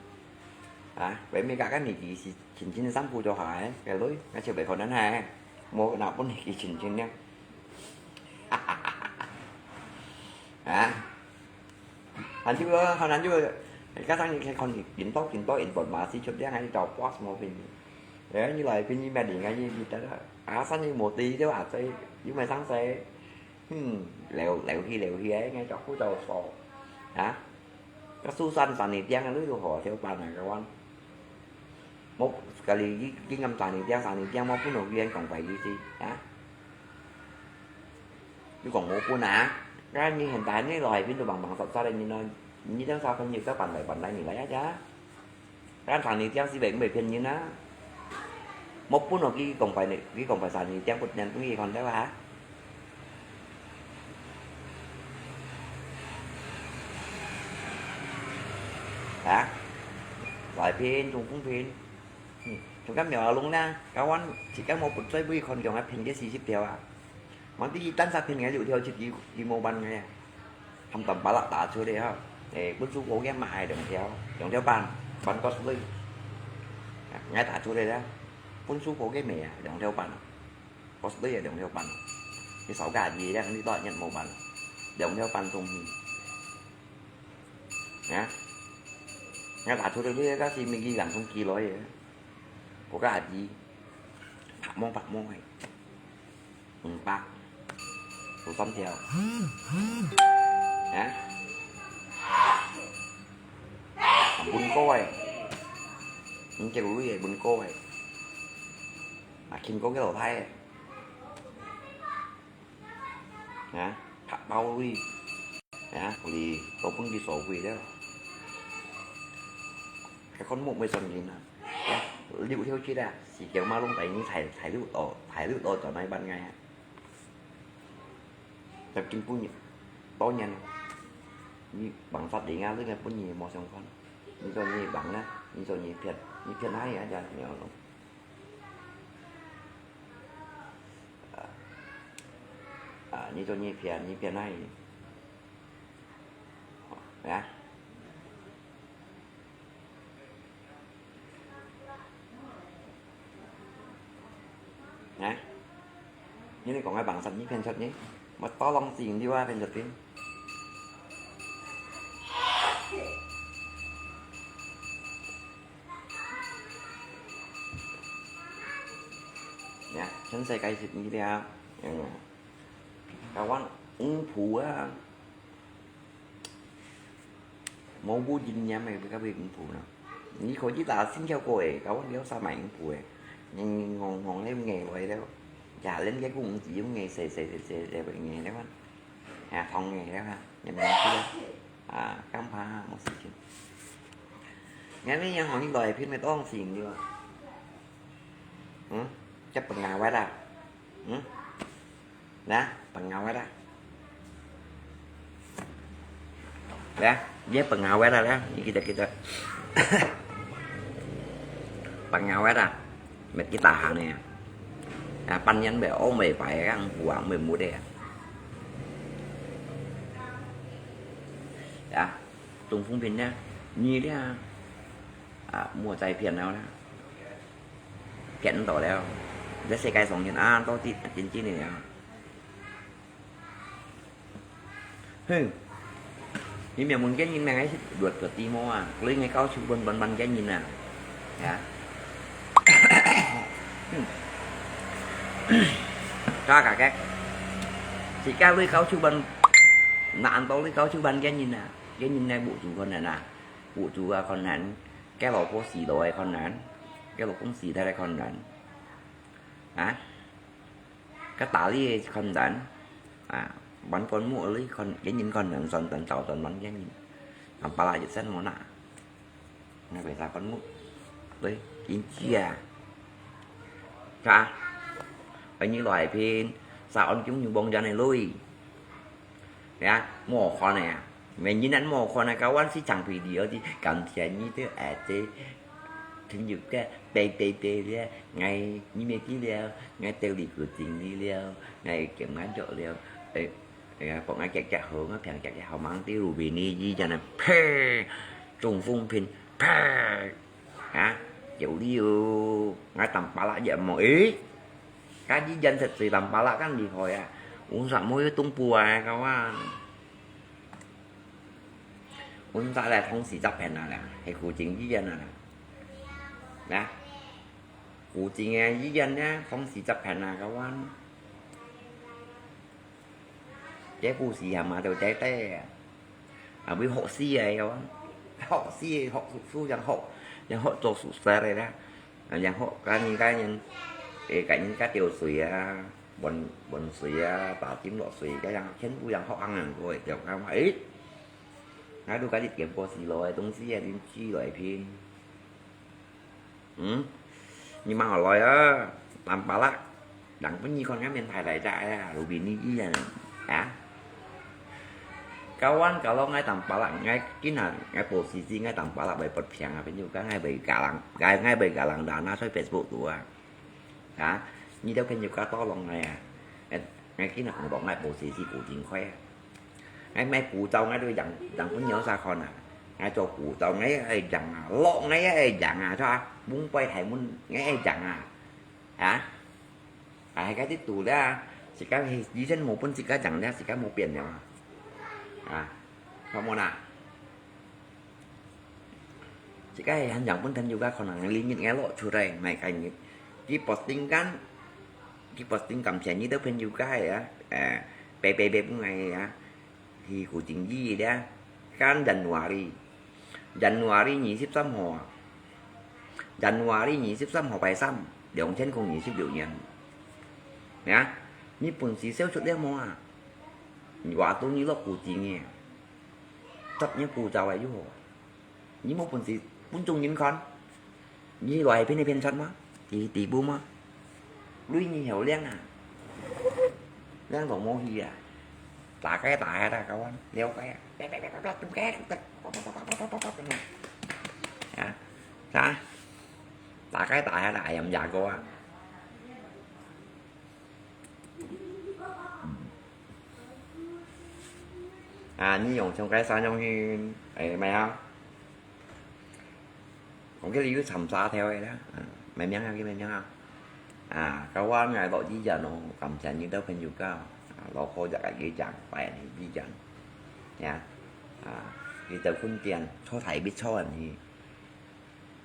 啊，北美个个年紀是清清散步就好欸，个女，那就袂可能欸，無哪分佢清清呢。啊，很久了，很久了，加上你看你緊多緊多informasi出來，還到 boss 無分你。哎，你來分你買零啊，你你得了，啊，生意無地就啊，所以又買上勢。 嗯，了了去了去，哎，𠊎腳步就錯，啊，該蘇珊三年店个路都好，條板啊，个話，無，家己已經咁三年店，三年店無分到醫院講白意思，啊，你講無分啊？該你現在你來邊度忙忙殺殺个，你呢？你這小朋友在搬來搬來，你來啊，家。 咱三年店是袂，袂騙人啊。無分落去講白呢，你講白三年店不能東西看到啊？啊？來騙，中風騙。嗯，中間苗啊弄啦，kawan，自家無不追不看中啊，騙个四十條啊。 Mati ikan sapin ngai liu thiau chit i, i mo ban ngai. Ham tam palak ta chu le ha. Eh, pun su ko ge ma hai dong thiau, dong thiau pan, pan kos lui. Ngai ta chu le da. Pun su ko ge me, dong thiau pan. Kos lui, dong thiau pan. Ni sao ga ji le, ni to nyat mo ban. Dong thiau pan tung hi. Ya. Ngai ta chu le, le ka si mi gi lang tung ki loi. Ko ga ji. Pak mo, pak mo hai. 五百，有三條。啊？文哥誒，你叫佢誒文哥誒，啊，經過个老太誒，啊，白包lui，啊，佢都分佢所謂了。佢看目未算人啊，六條街啊，是叫馬龍帶你踩，踩六多，踩六多轉來半个啊。 Tapi punya, tonya, ni bangsa dengar tu kan punya mau sangkon. Ni tu ni bang lah, ni tu ni pian, ni pian hai aja ni orang. Ah, ni tu ni pian, ni pian hai. Ya. Nah, ini kong abang sat ni pen sat ni, mah tolong sing di wa pen sat ni. Ya, chân sai kai sit ni dia. Ya. Kawan ung pu ah. Mong bu jin nyam ai, ka bi ung pu na. Ni ko ji ta sin kiao ko ai, ka wan liao sa mai ung pu ai. Ni ngong ngong le nge wai le. Ja len ke kung ji ung nge se se se se se nge le wan. Ya thong nge le ha. Nyam nyam ti. Ah, kam pa mo si jin. Ngai mi yang hong ni loi pin me tong sing di wa. Hmm? Chap pengawai ta. Hmm? Nah, pengawai ta. Ya, dia pengawai ta, ya. Ni kita, kita. Pengawai ta. Met kita hang ni. Ya, pan yan be ong be pai kang buang be mu de. Ya, tung fung pin ya. Ni dia. Ah, mua zai pian nao na. 騙到了。這世界上人啊，到底真正个啊。哼，你明明見人名係luật个地毛啊，所以你搞出笨笨笨个人啊，呀。哼，加加个，自家你搞出笨，難道你搞出笨个人啊？个人呢，無主个人啊，無主啊，可能，个老婆死了个可能，个老公死了个可能。 Ha? Ka tali kon dan. Ah, ban kon mu li kon, gen yin kon dan son dan tau dan ban gen yin. Ang pala jit san mo na. 那个啥干木，对，经济啊，啥？哎，你来片，啥安中有帮人的lui，呀，莫看的呀，没人人莫看的，kawan是长辈的，而且感谢你的，哎，这，朋友个，对对对的，哎，你没去了，哎，得了个经历了，哎，给俺做了，哎。 哎呀，幫𠊎夾夾好，𠊎平夾夾好，吂知Rubini一樣呢，啪，中風片，啪，啊，有理哦，𠊎當巴拉也無，誒，該一樣食水當巴拉更厲害啊，有啥無有東部啊，kawan，有啥來同時集片啊啦，係古井醫院啊啦，啊，古井个醫院呢，同時集片啊，kawan。 這故事啊嘛，就短短啊，啊，會學死个哦，學死个，學手術，人學，人學做手術个啦，啊，人學，該人，該人，誒，該人該吊水啊，換，換水啊，打針落水，該樣全部人學恁樣過个，就講話，誒，𠊎都該啲電波是落个東西啊，恁知來聽。 嗯，你慢慢來啊，當巴拉，人分你看个面大大隻啊，Rubini一樣啊，啊。Kawan，kalau𠊎當巴拉，𠊎今下𠊎報時節，𠊎當巴拉會發病啊，朋友，𠊎會教人，𠊎，𠊎會教人打那在Facebook度啊。 啊，你兜朋友較多人來啊，誒，𠊎今日講到𠊎報紙是古井開啊。𠊎買古早，𠊎都養，養分有啥看啊？𠊎做古早，𠊎愛養啊，落𠊎愛養啊，係吧？門背大門，𠊎愛養啊，啊？啊，該啲堵了啊，自家以前無本事，自家養了，自家無變了啊。啊，看無啦？ 自家係很想分朋友家，可能limit𠊎落出來，買个日。佢posting kan，佢posting感謝你兜朋友家啊，誒，白白白分𠊎啊，去古井醫咧，kan January，January二十三號啊，January二十三號拜三，兩千空二十六年。啊，你本事燒出了無啊？你話到你落古井个，十年古早个又好啊。 你無本事分眾人看，你來騙一騙出嗎？地，地步嗎？鐳你曉亮啊，亮到無去啊，打該打該打，kawan，了解啊，啊，啥？打該打該打，ayam jago啊。 啊，你用像該三種去，誒，買啊。講起來又尋沙條个啦，啊，買名啊，去買名啊。啊，kawan，𠊎落醫院哦，感謝你兜朋友家，啊，落好日个醫院，拜你醫院，呀，啊，佢兜分店，坐台北坐人去。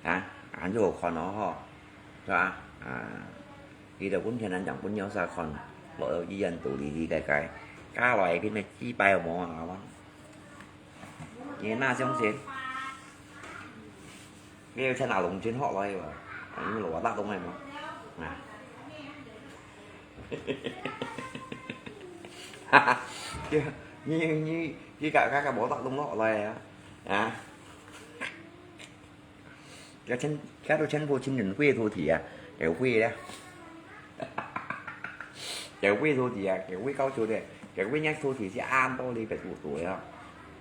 啊，恁樣好看哦吼，係吧？啊，佢兜本天人講本有啥看，落到醫院肚裡裡个个，加落去片个幾百毛啊，你哪相信？你有錢拿龍金學來無？啊，你老大東个無？啊。哈哈，你，你，你，你个，个，个無大東學來啊？啊？ 該全，該都全部親人會土地啊，佢會咧。佢會土地啊，佢會搞出咧，佢會讓土地是恁多里白土地啊，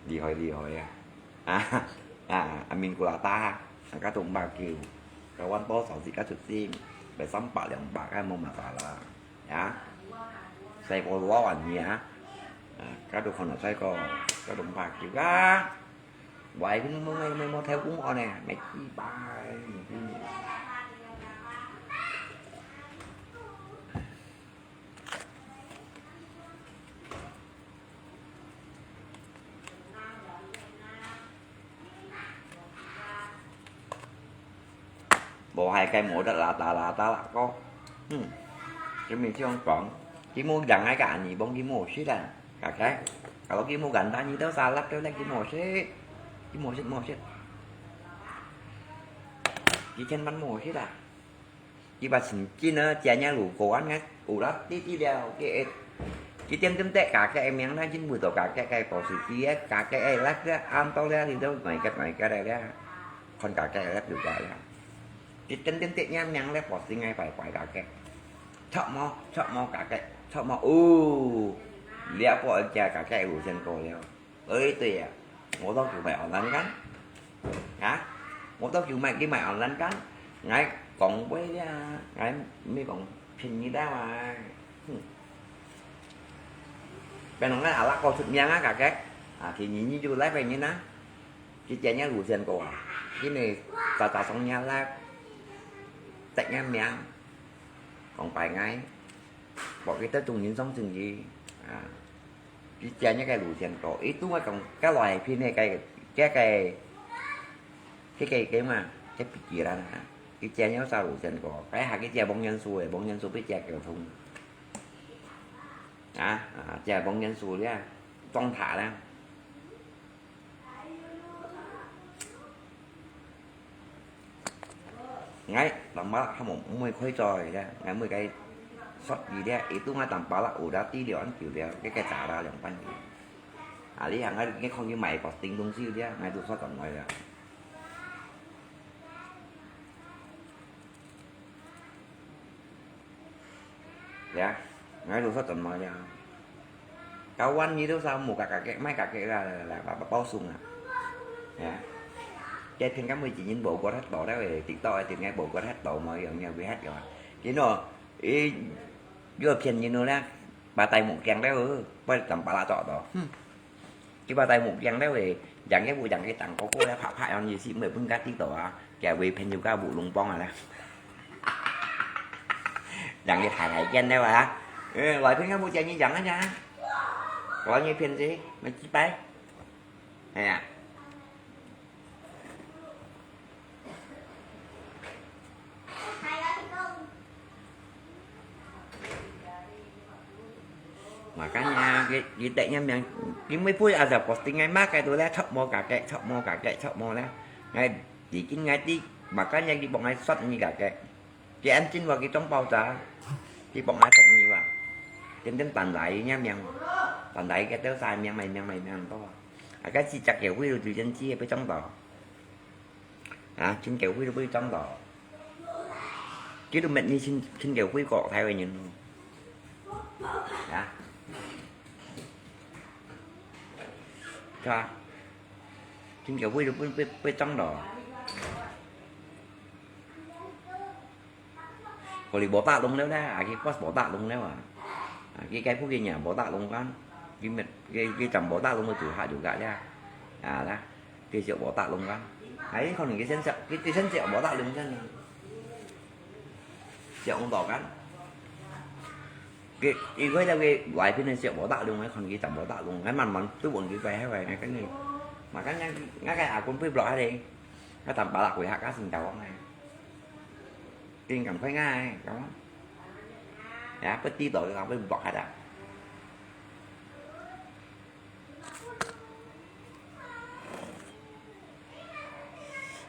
厲害厲害啊！啊，啊，啊，minggu lata，啊，該都五百九，該萬多少自家出錢，買三百兩百，該無masalah，啊。細個多還你啊，啊，該都可能細個，該都五百九啊。 喂，佢都無，無，無，無偷工哦呢，無幾擺，無幾年。無害个，無得啦，打啦，打啦，哥。嗯，佢咪這樣講，佢無養該个阿尼幫佢無食啦，kakek。Kalau佢無簡單，佢都salad都咧，佢無食，佢無食，無食。佢千萬無食啦。佢話神經啊，正正如果安个，有啦，滴滴了，佢會，佢點點滴，kakek个名啦，真會到kakek个，保持佢个，kakek个，啦，个，安到了，佢都哪个哪个了。看價格咧，表價咧。佢等等得人命咧，posting个拜拜價格。著無？著無價格？著無？哦，這波人家價格有先過了。哎，對啊，我都叫買online kan。啊？我都叫買，你買online kan。𠊎講話咧，𠊎毋係講便宜啦嘛。哼。Bên orang kan ala ko出名啊，價格。啊，佢日日就來拜人啊。 佢借人路線過啊，因為早早上人來，得人名，講拜𠊎，博佢得中人相信佢，啊，佢借人个路線過，佢都愛講，該來片个，該，該个，該个，該嘛，該筆記啦，佢借人啥路線過，該下佢借王元素个，王元素被借交通，啊，啊，借王元素了，裝塔了。 𠊎當巴拉還無，毋會開嘴个，𠊎毋會該說佢咧，itu𠊎當巴拉有啦，知了恁久了，該个查啦兩半年。啊，你行啊，你看佢買個叮咚手咧，𠊎都說當來了。 Ya, ngai lusot ton mo ya. Kawan nyi tu sa mu kakak mai kakak la la la ba ba bao sung ah. Ya. Kaya pin kamu jinin bogor hat to da we TikTok ai tin ngai bogor hat to mo yang yang we hat ya. Kino, eh, yo pian nyi nu la, ba tai mu kiang da we, ba tam pala to to. Hmm. Kiba tai mu kiang da we, jang ke bu jang ke tang ko ko la pha pha yang yi si me pun ka TikTok ah. Kaya we pian juga bu lung pong ah la. Jang ke thai thai kian da wa. Eh, lai pian ka bu jang yi jang ah ya. Lai yi pian si, me ki pai. Hai ya. Makanya, ki-, kita nya yang, ki mai pui ada posting ngai mak itu lah, chok mo kakek, chok mo kakek, chok mo lah. Ngai, bikin ngai ti, makanya ki bong ngai sot ni kakek. Ki an chin wa ki tong pau ta, ki bong ngai sot ni wa. Ken ken tan lai nya miang, tan lai ke teo sai miang mai miang mai miang to. Aga si chak ke hui lu tu jen chi pe chong to. Hả? Chính kiểu quý quý trong đó. Chứ tụi mình đi xin, xin kiểu quý có thay về nhìn. Hả? Cho. Chính kiểu quý quý quý trong đó. Có lý bỏ tạ lông nếu đó, à, cái post bỏ tạ lông nếu à. À, cái cái phút kia nhà bỏ tạ lông kan. Cái mệt, cái, cái chồng bỏ tạ lông mà chủ hạ chủ gạ đấy. À, đó. Cái rượu bỏ tạt luôn kan. Ấy, còn cái sen rượu, cái, cái sen rượu bỏ tạt luôn kan. Rượu không tỏ kan. Cái, cái quay ra cái loại phim này rượu bỏ tạt luôn ấy, còn cái chẳng bỏ tạt luôn. Cái mặn mặn, tôi buồn cái quay hay vậy này, cái này. Mà cái ngay, ngay cái à, cũng biết loại đi. Cái tầm bà lạc quỷ hạ cá sinh tàu này. Kinh cảm thấy ngay, đúng không? Dạ, bất tí tội là với block hay đã.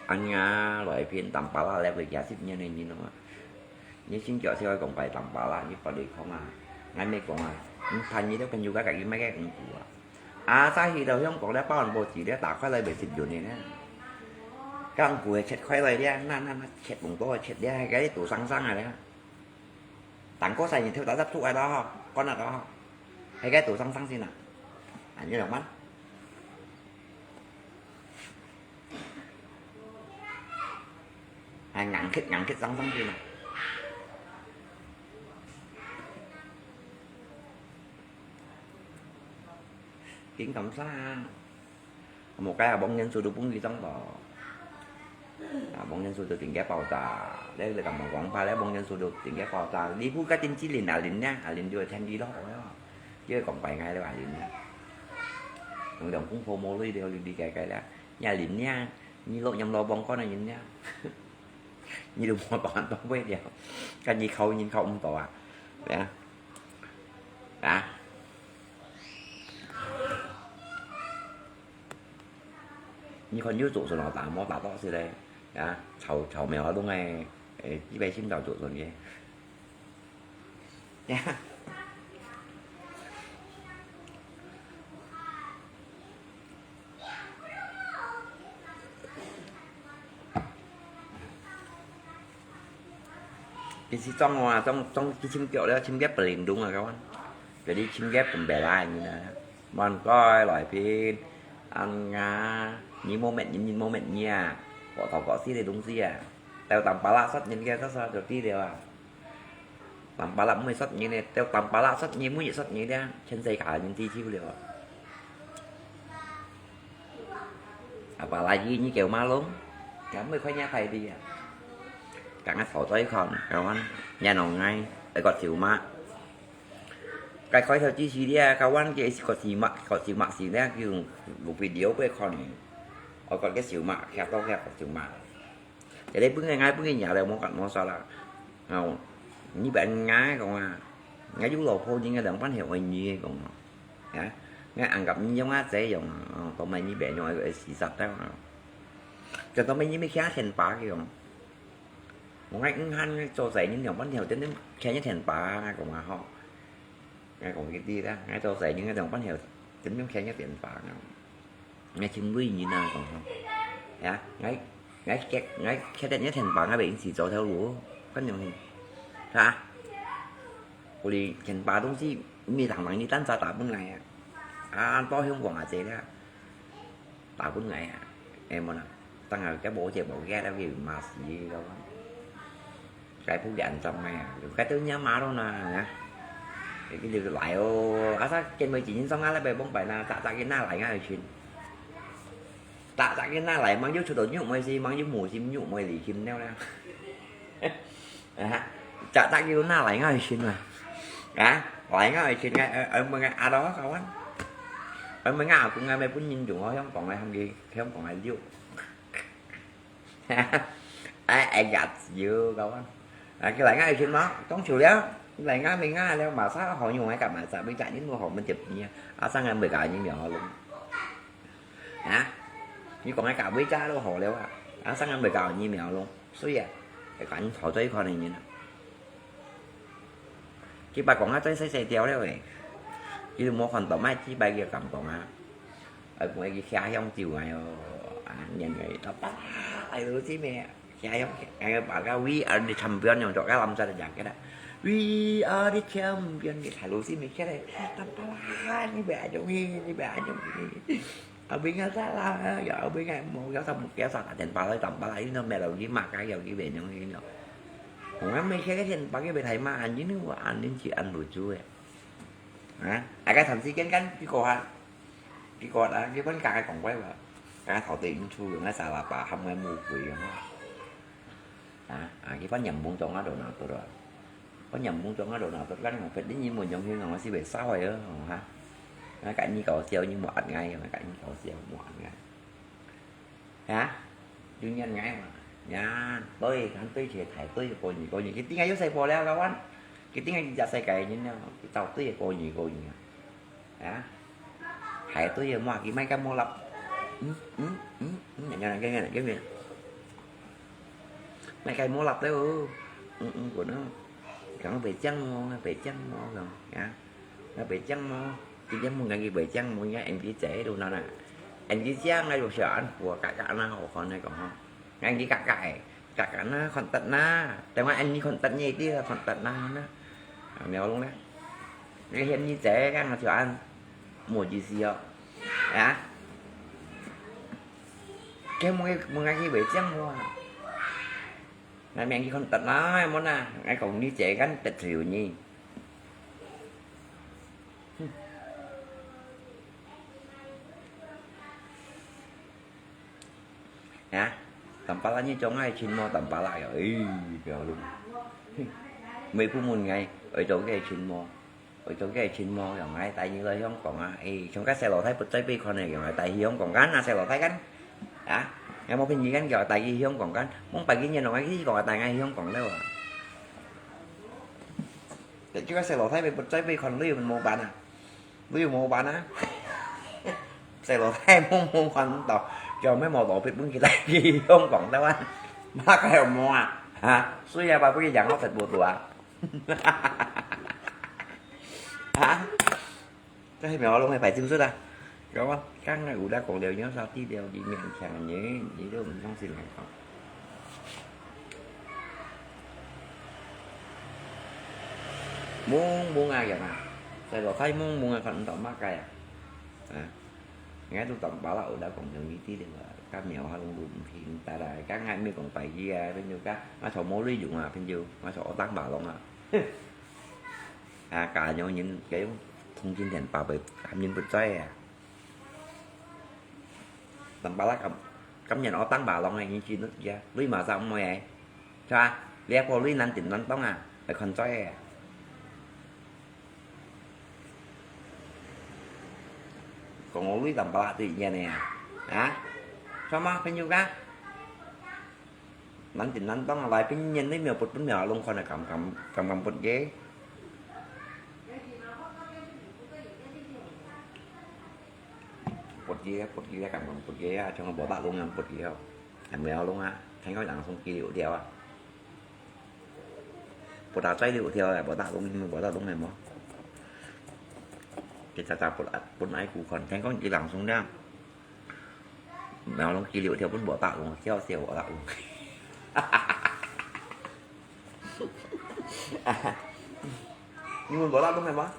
Anh Nga loại phim tầm pala lẹ với giá xếp như này nhìn không ạ? Như xin cho theo công bài tầm pala như vào địa không à? Ngay mấy con à? Như thành như đó kan juga kaki mấy cái cũng của. À, sao thì đâu không có đã bao bộ chỉ đã tạo khoai lời về xếp dụ này nè. Các ông của chết khoai lời đi, na na na chết bùng to chết đi, hai cái tủ sẵn sẵn rồi đó. Tang ko sai nhìn theo ta dắt tụ ai đó, con nào đó. Hai cái tủ sẵn sẵn xin à? À, như là mắt. Hai ngắn khít, ngắn khít sẵn sẵn xin à? Kính cắm xa. Một cái là bóng nhân su được bốn ghi trong đó. À, bóng nhân su được tình cái bao ta. Đấy là cả một quán pha đấy bóng nhân su được tình cái bao ta. Đi phút cái tin chỉ lìn à lìn nha, à lìn đưa thêm đi đó rồi đó. Chứ còn phải ngay đâu à lìn nha. Đồng đồng cũng phô mô lui đều đi cái cái là. Nhà lìn nha, như lộn nhầm lo bóng con này nhìn nha. Như được một bạn bóng với điều. Cái như khâu nhìn khâu không tỏ à. Đấy. Đó. Nyi khon yu zuk sun lo, ta mo ta tok si le. Ya, chau, chau mèo a lung e, e, ji bai sim chau zuk sun ye. Ya. 你去裝啊，裝裝去尋腳了，尋腳不靈動啊，kawan。Jadi尋腳本白來你呢，滿街來拼，啊呀，你無滅你，你無滅你啊，各頭各勢个東西啊，到當巴拉殺人个，殺殺就知了啊。當巴拉毋會殺人个，到當巴拉殺人，每日殺人个，全世界人知手了啊。Apalagi你叫馬龍，佢毋會看你大啲啊。Kang啊，坐在看，kawan，你弄ai，愛割手嘛。該開頭之時咧，kawan，佢割手嘛，割手嘛時咧，佢用video會看你。我割个手嘛，嚇到佢割手嘛。 Jadi分佢，𠊎分佢惹了，無講無煞啦。哦，你別人𠊎講啊，𠊎有老婆人个兩半條愛你講啊，啊，𠊎安甲你用啊這樣啊，哦，到尾你別用个事實个啊。就到尾你咪聽天爸个講，我𠊎毋喊你做仔人兩半條，真正聽你天爸啊，講啊吼。 𠊎講佢知啦，𠊎做細人，𠊎兩半條，真正聽佢電話啊。𠊎尋鐳人啊，講吼。呀，𠊎，𠊎，𠊎，𠊎，𠊎，𠊎電話，𠊎袂用時做頭路，反正係，哈？屋裡電話東西，毋係常常你單隻打分𠊎啊。啊，到香港啊，這啦。 打分𠊎啊，誒，無啦，當然佢無借無借，佢罵死个咯。該鋪人做咩啊？該都人罵咯啦，啊？佢就來哦，啊，啥見面一人送啊，來白崩白啦，早早佢哪來𠊎去尋？早早佢哪來，吂有出到肉梅是，吂有無心肉梅離心了啦。 啊，早早佢哪來𠊎尋啊？啊，來𠊎尋，𠊎，𠊎，𠊎問𠊎阿老，kawan。𠊎問𠊎阿公，𠊎乜本人用好香港个，喊佢香港个料。哎，哎呀，有，kawan。啊，佢來𠊎尋嘛，當久了，來𠊎問𠊎了，嘛啥好用，𠊎講嘛，啥，每隻人都好，乜接你啊，啊，生个每個人苗咯。 啊？你講个價位價都好了啊，啊，生个袂搞疫苗咯，所以啊，會講你討這一款的人啊。佢把講啊，最細細條了誒，佢都無看到，買幾百个敢講啊，啊，講佢下鄉就來哦，啊，年个，爸爸，哎呦，姊妹啊。 Kaya, kaya baka we are the champion yang cok kalam sa jaket ah. We are the champion, kita lu si mikir eh. Tapalan ni ba jong ni, ni ba jong ni. Abang nga salah, ya abang nga mau ya sa mu kia sa ta den pala tam pala ini no melo ni maka ya ni ba jong ni no. Hong ang mikir kan den pagi ba thai ma an ni wa an ni ci an lu ju eh. Ha? Aga tham si ken kan ki ko ha. Ki ko ha, ki ban ka kong wai wa. Ka thau te in chu yung sa la pa ham ngai mu kui yung ha. 啊，啊，佢分人無做啊，就拿到啊。分人無做啊，就拿到，跟我別人無用，佢我是會燒壞啊，吼哈。啊，跟你搞笑，你莫壓𠊎，啊，跟你搞笑，莫壓𠊎。啊，有人𠊎嘛，呀，對，佢對起來，對，過年，過年，佢定下有細波了，kawan。佢定下一隻世界人了，佢到對過年，過年啊。 啊，排隊个嘛，佢買个無粒。嗯，嗯，嗯，嗯，你看，你看，你看。買个無粒了哦。嗯，嗯，我呢，講白醬無，白醬無，講，啊，那白醬無，今天問佢白醬無，人家N G姐都那那，N G姐那有小安福，嘎嘎那好看那个哈。 Ngan gi kak-kak eh. Kak-kak na, kontak na. Tengok an ni kontak ni dia, kontak na na. Mèo lông na. Ngan hiam ni cek kan, macam an. Mua ji si yo. Ya. Kaya mua, mua ngan gi wei chiang mua. Ngan mèo gi kontak na, mua na. Ngan kong ni cek kan, tet siu ni. Hả? Tầm pala như trong ai chín mô tầm pala rồi. Ê, kìa luôn. Mấy phút môn ngày, ở trong cái chín mô. Ở trong cái chín mô rồi ngay tại như lời không còn á. Ê, trong cái xe lọ thấy bật cháy bê con này rồi tại hi không còn gắn à, xe lọ thấy gắn. Hả? Ngay một phút như gắn rồi tại hi không còn gắn. Mong phải cái như nó ngay cái còn tại ngay hi không còn đâu à. Tại chứ cái xe lọ thấy bật cháy bê con lấy mình mua bán à. Ví dụ mua bán á. Xe lọ thấy mua mua con tàu. Cho mấy màu đỏ bịt bưng kia tại hi không còn đâu á. Má cái hậu mua à. Hả? Suy ra ba bưng kia dặn nó thật buồn đùa. Hả? Cái mèo luôn này phải chim suốt à. Có căng này ủ đã còn đều nhớ sao tí đều đi miệng chàng nhớ. Nhớ đâu mình không xin lại không. 濛濛啊，樣啊，細路仔濛濛啊，看毋到麼个啊。啊，𠊎都當巴拉有得講像你知个嘛，甲廟下攏都毋去，毋得啦，甲𠊎毋係講大義啊，朋友，甲𠊎坐無鐳用啊，朋友，𠊎坐學堂巴龍啊。啊，甲有人，甲用通天電話會喊人不在啊。 當巴拉咁，今年我當巴郎个，你知唔知啊？鐳馬上毋會个，係吧？你一個鐳難定難當啊，係看在个。講我鐳當巴拉對人个啊？啊？什麼朋友啊？ 難定難當啊，來，分人你廟佛分廟下攏看啊，敢敢敢敢佛个。佛个，佛个，敢敢佛个啊，像無打攏樣佛个哦。還無攏啊，聽講人送幾六條啊。佛打嘴六條啊，無打攏，無打攏个無。佢早早佛，佛愛顧看，聽講佢人送了。 然後攏記了條本無打攏，笑死我啦！你們無打攏係嗎？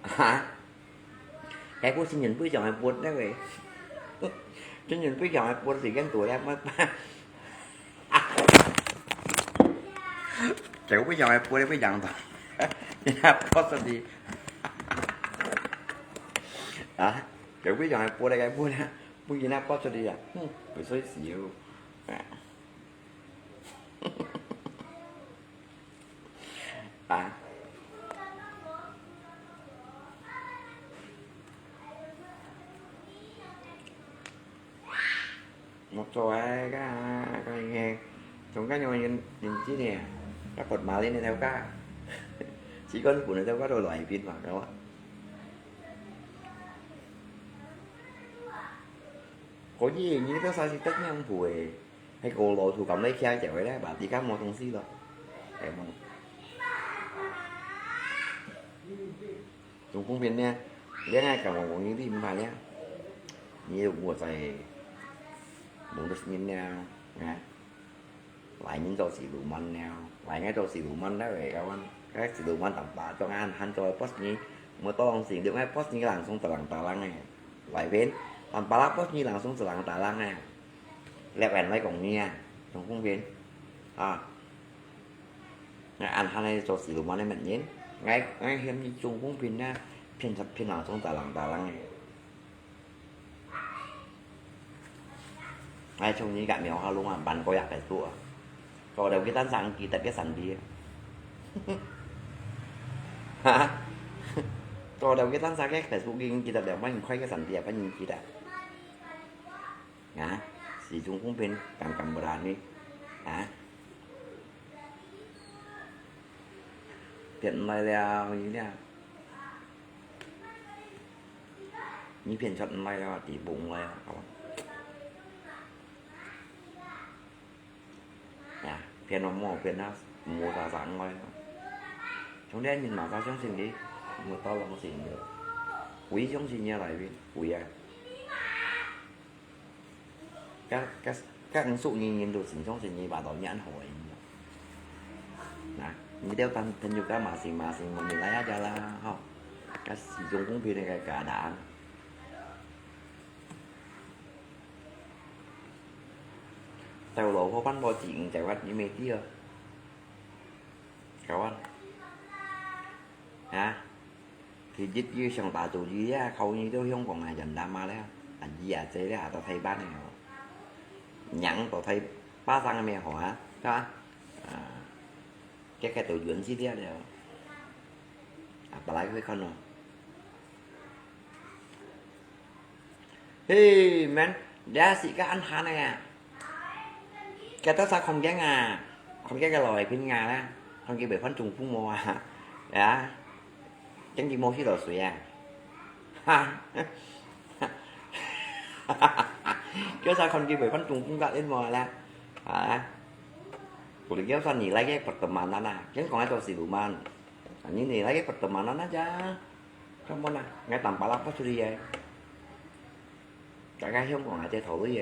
哈？ 該个新年不想愛播那个，新年不想愛播時間到了，麼，該个不想愛播了，不想到，人家播出去，啊，該个不想愛播了，該播了，不人家播出去啊，哼，不睡死哦。 啊。目珠啊，該，該个，從該樣人，人知呢，該佛馬林个頭家，只管本个頭家都來一遍嘛，係嘛？可以，你都三十得兩步誒。 係个老土咁來徛一條个咧，吧，地下無東西咯。係無？中風病呢，戀愛感覺容易你毋怕呢？你又無在網路人了，啊？來人做事路慢了，來𠊎做事路慢了，會个，該事路慢當巴掌啊，還做boss呢，無多人信，你愛boss呢，人送得人打人誒。 外邊，但巴拉波尼人送自人打人誒，兩人來講你啊，中風病啊，𠊎恁樣來做事路慢个乜人，𠊎𠊎嫌你中風病啊，騙騙人送自人打人誒。𠊎從你个廟下弄啊，辦過也該做啊。 做到佢單生記得个神秘啊。哈？做到佢單生个Facebook已經記得兩萬塊个神秘啊，不然記得。啊？始終公平，敢敢不然呢？啊？變來了，你了。你變出來了，地步來了，好吧？ 呀，變到無變啊，無啥啥愛啊。從來人嘛啥相信你，無到攏信你。鬼相信你來面，鬼啊！該該該毋熟你人都真相信你，話到你恁好个人。那，你兜朋朋友該嘛信嘛信，問你來啊家啦，吼。該始終公平个个答案。 走路好辦法，自己走啊，你沒地啊。搞啊。啊？佢一日想打主意啊，考你都香港啊，人打嘛了，啊，姨啊，這了，都太慢了。人都太巴掌个咩好啊，是吧？啊，這个都遠去了了。啊，本來會看咯。 嘿，man，這係个恁閒个啊。佢兜儕看見啊，看見个老个片啊啦，看見袂翻中風無啊？呀，驚佢無去落水啊？哈，叫儕看見袂翻中風甲恁無啦？啊，我叫儕你來个pertemanan啊，驚講愛做事路慢，你你來个pertemanan啊，看無啦，𠊎當巴拉發出去个，大家香港還在討論个。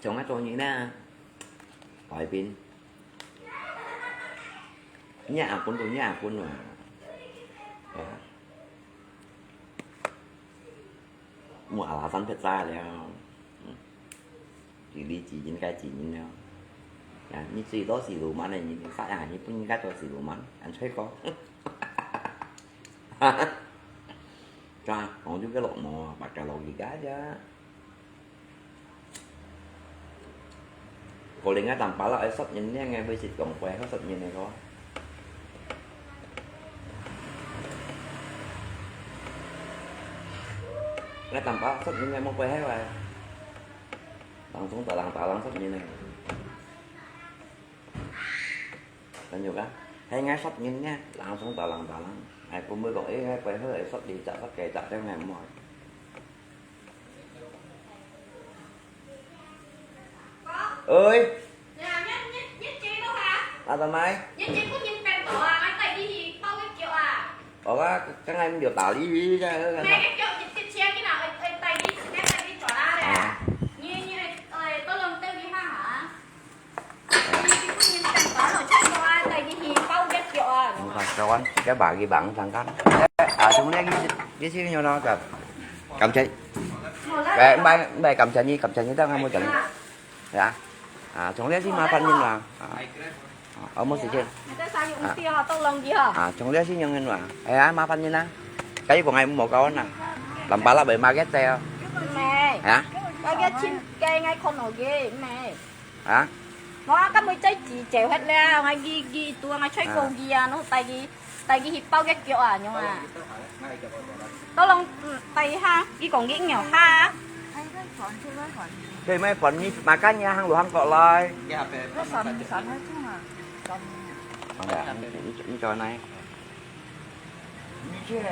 像𠊎做人啊，外邊，你也分到，你也分啊，啊。 Mua alasan pizza了。嗯，自己自己个自己了。啊，你最多是羅曼个人，你啥样，你不应该做是罗曼，俺吹过。哈哈，讲，讲就个落毛啊，把个落去个呀。 可能啊，當巴拉愛十年呢，𠊎會識講話，愛十年个个。𠊎當巴拉十年个無話係話，人從打人打人十年个。朋友啊，係𠊎十年呢，人從打人打人，哎，佢會講，哎，𠊎話好，哎，十年隻，十幾隻，這樣𠊎毋愛。 喂，啊，做麼个？哦啊，剛才你有打你去个，啊。 你看，kawan，這bagi bang sangkan。啊，從這个，這个有喏，感，感謝。哎，毋係，毋係感謝你，感謝你，當然無講。係啊，啊，從這先麻煩你啦，啊，啊，無時間。啊，從這先用个啦，哎呀，麻煩你啦，該講𠊎無搞啦，nampak lah bermaget saya。係啊。該个錢，該𠊎看到个，毋係。 啊？無啊，今日再煮就忒了，𠊎佢佢拄𠊎吹過佢啊，然後帶佢帶佢去包隻腳啊，樣啊。到攏嗯帶佢下，佢講佢有下。Kau mai pon ni makan ya hang luhang kok lai. Ada, ini coba naik. 你這个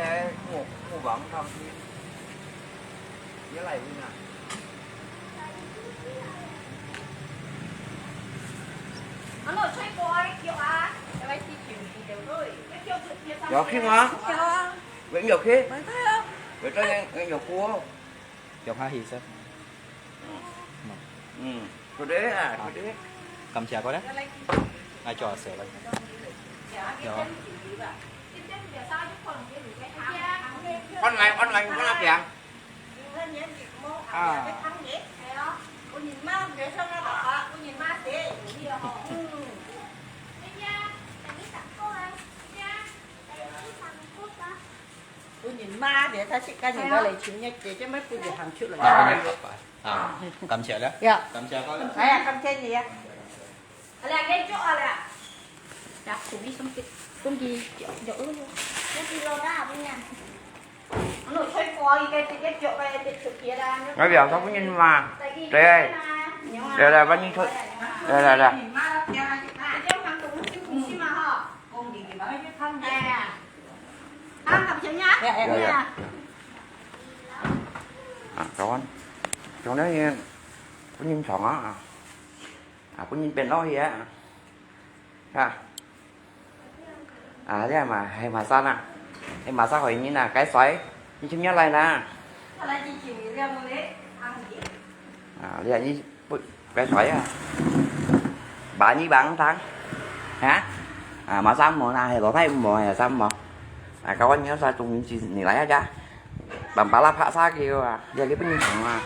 我我網上去，你來問啊。有去嗎？有啊。有去？有去，有去。有去。 有下去先。嗯，佢兜啊，佢兜。感謝過咧。𠊎做下先啦。有。Online online online online。啊。 分人罵个，他自家人家來尋日，姐姐妹分人行出來。啊，感謝了。呀。感謝个。哎呀，感謝你啊。哎呀，該腳啊了。呀，送你送去，送去腳，腳，哎呦。該是老大，不然。俺老吹过一个，直接脚个，直出去啦。俺表叔分人骂，对。来来，把你出，来来来。哎呀。 啊，感謝你啊。呀，呀，呀。啊，kawan，從來也不認床啊，啊，不認變老去啊，啊，啊，這嘛，還馬上啊，還馬上回你啊，該睡，你今日來啦。啊，這你 不，該睡啊。Ba你bang tang. Ha? À, mà sao mùa nào thì có thấy mùa hay sao mùa? À, các anh nhớ sao chung chỉ nỉ lại á cha. Bằng bá lạp hạ xa kìa à. Giờ cái bên thằng à.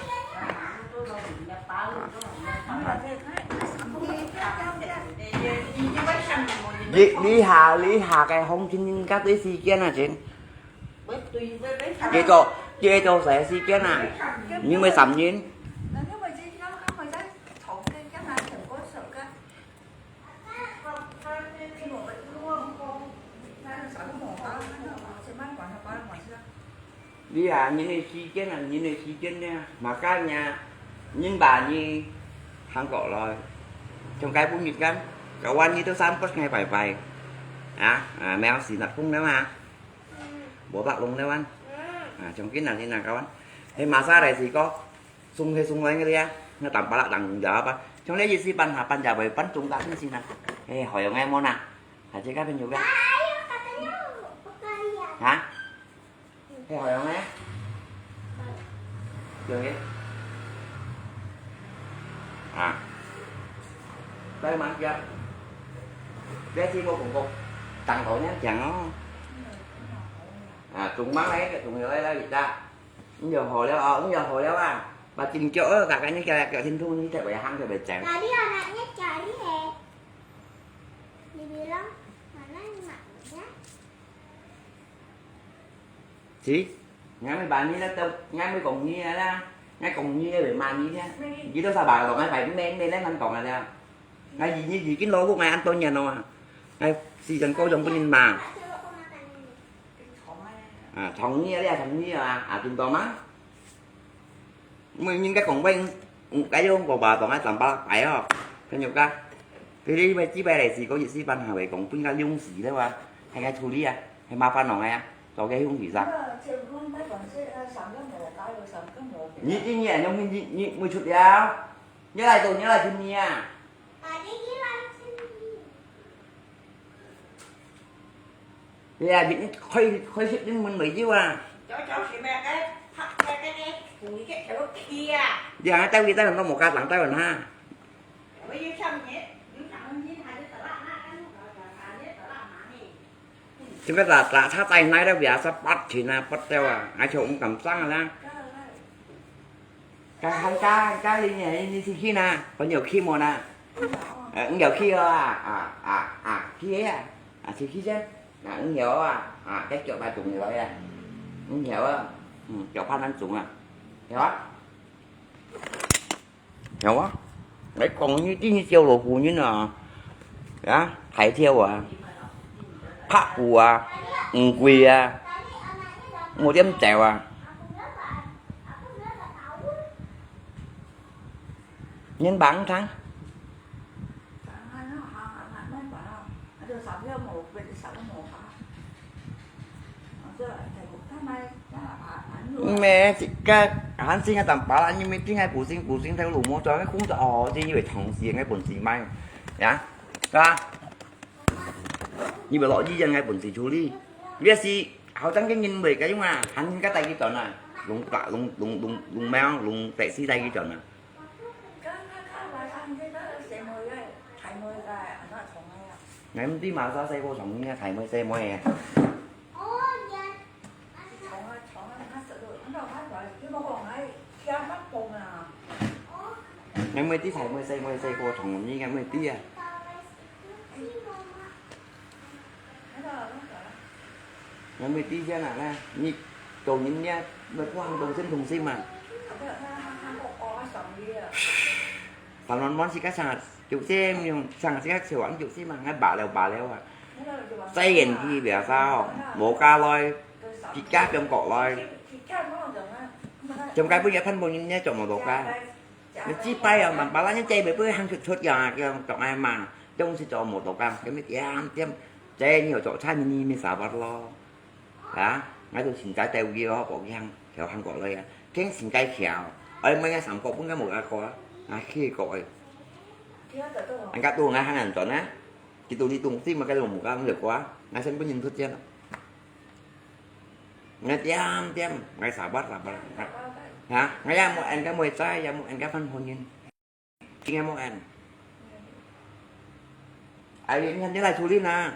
Đi, đi hà, đi hà cái hông chín các tí si kia nè chín. Chế độ, chế độ sẽ si kia nè. Nhưng mà sắm nhìn. Đi à, nhìn này si kia nè, nhìn này si kia nè. Mà cái nhà, nhìn bà nhi, hàng cọ rồi. Trong cái bún nhìn cắn. Cả quan nhi tôi sắm bớt ngày phải phải. À, à, mèo xì nặc phung đấy mà. Bố bác lông đấy ăn. À, trong cái nào thì nào các bạn. 係麼儕來試過？送係送來个呀，該當巴拉當了吧？像你一時半下半夜會半中間星星啊，係好用个無啊？還係該朋友个？啊？係好用个？用个？啊？在嗎？這係無講過，當多人講哦。啊，中嗎？來，中藥來，來一隻。 你又好了啊，你又好了啊。Ba chính腳啊，大家你腳腳先痛，你才會行，才會走。Tadi anaknya cari eh. Dibilang mana emaknya? Gì? Ngai mới ba ni đó, ngai mới còn ni đó. Ngai còn ni rồi mà ni thế. Gì đó sao bà còn ngai phải men men đấy, ngai còn là thế. Ngai gì như gì cái lô của ngai ăn tôi nhà nó à. Ngai xì dần cô dòng của mình mà. À, thằng ni đấy, thằng ni à, à, tìm tòi mà. Mười nghìn cái còn bên, cái ông còn bà còn ai tầm ba bảy hả? Cái nhiều cái. Cái đi mà chỉ bài này gì có gì xí ban hà về còn pun cái lung gì đấy mà. Hay ngay thu lý à? Hay mà phan nòng à? Cho cái hung gì sao? Nhị, nhị, nhị, nhung, nhị, nhị, mười chục đéo. Nhớ lại tôi, nhớ lại phim nhị à? Thì à, khơi, khơi sip đến mình mới chứ à. Cháu, cháu chỉ mẹ cái, cái, cái, cái, phủ cái, cái kia. Giờ tao đi tao nó một cái lặng tao ha. Ôi, yêu chăm nhé, yêu chăm nhé, hai đứa tao lạ, lạ, lạ, lạ, lạ, lạ, lạ, lạ, lạ, lạ. Chúng ta là, là tháo tay này đó, vì sao bắt thì là bắt theo à, ai chịu cũng cầm sang là. Cái, cái, cái, cái đi nhỉ, đi xin khi nè, có nhiều khi mà nè. Ờ, nhiều khi à, à, à, à, khi à, à, xin khi chứ. À, nhiều à, à, cái kiểu ba chục người rồi à. Nhiều à, ừ, kiểu ba năm chục à. Hiểu á? Hiểu á? Đấy, còn như, như, như chiêu lỗ phù như nè. Đó, thải thiêu à. Khắc phù à. Ừ, quỳ à. Một điểm chèo à. Nhân bản thắng. Mẹ, cái, hán xin cái tầm bá là như mình tiếng hai bù xin, bù xin theo lũ mua cho cái khung cho họ, chứ như vậy thằng gì ngay bổn gì mai. Nhá. Đó. Như vậy lọ gì dân ngay bổn gì chú đi. Biết gì, hậu tăng cái nhìn về cái chúng à, hán xin cái tay cái chọn à. Lùng cả, lùng, lùng, lùng, lùng mèo, lùng tệ si tay cái chọn à. Ngai mesti masa saya kosong ni, saya mau, saya mau ya. Ngai mesti saya mau, saya mau, saya kosong ni, ngai mesti ya. Ngai mesti ya nak lah. Ni, kau ni ni, mereka orang dong sen dong sen mah. Tao non mon si ka sang, chịu xem, nhưng sang si ka chịu ăn chịu xem mà, ngay bà leo, bà leo à. Say yên khi bia sao, mô ca loi, phi ca trong cọ loi. Trong cái bữa giờ phân bố những nhé, trong một đồ ca. Nó chỉ bay à, mà bà lá nhé, chạy bởi bữa hàng chục chốt giờ, trong ai mà, trong si cho một đồ ca, cái mới tiêm, tiêm. Chạy nhiều chỗ sai mình, mình xả bát lo. Hả? Ngay tôi xin cái tèo kia, bỏ cái hàng, kéo hàng cọ loi à. Kén xin cái kéo. Ơi, mấy cái sắm cọ, bún cái một cái cọ. Ngay khi cọ ơi. Anh cắt tôi ngay hàng ăn chọn á. Chỉ tôi đi tung xin mà cái lồng một cái không được quá. Ngay xem có nhìn thức chứ. Ngay tiêm, tiêm, ngay xả bát, xả bát. Hả? Ngay ya một ăn cái môi trái, ya một ăn cái phân hồn nhìn. Chính em một ăn. Ai đi, nhắn nhớ lại thu lý nè.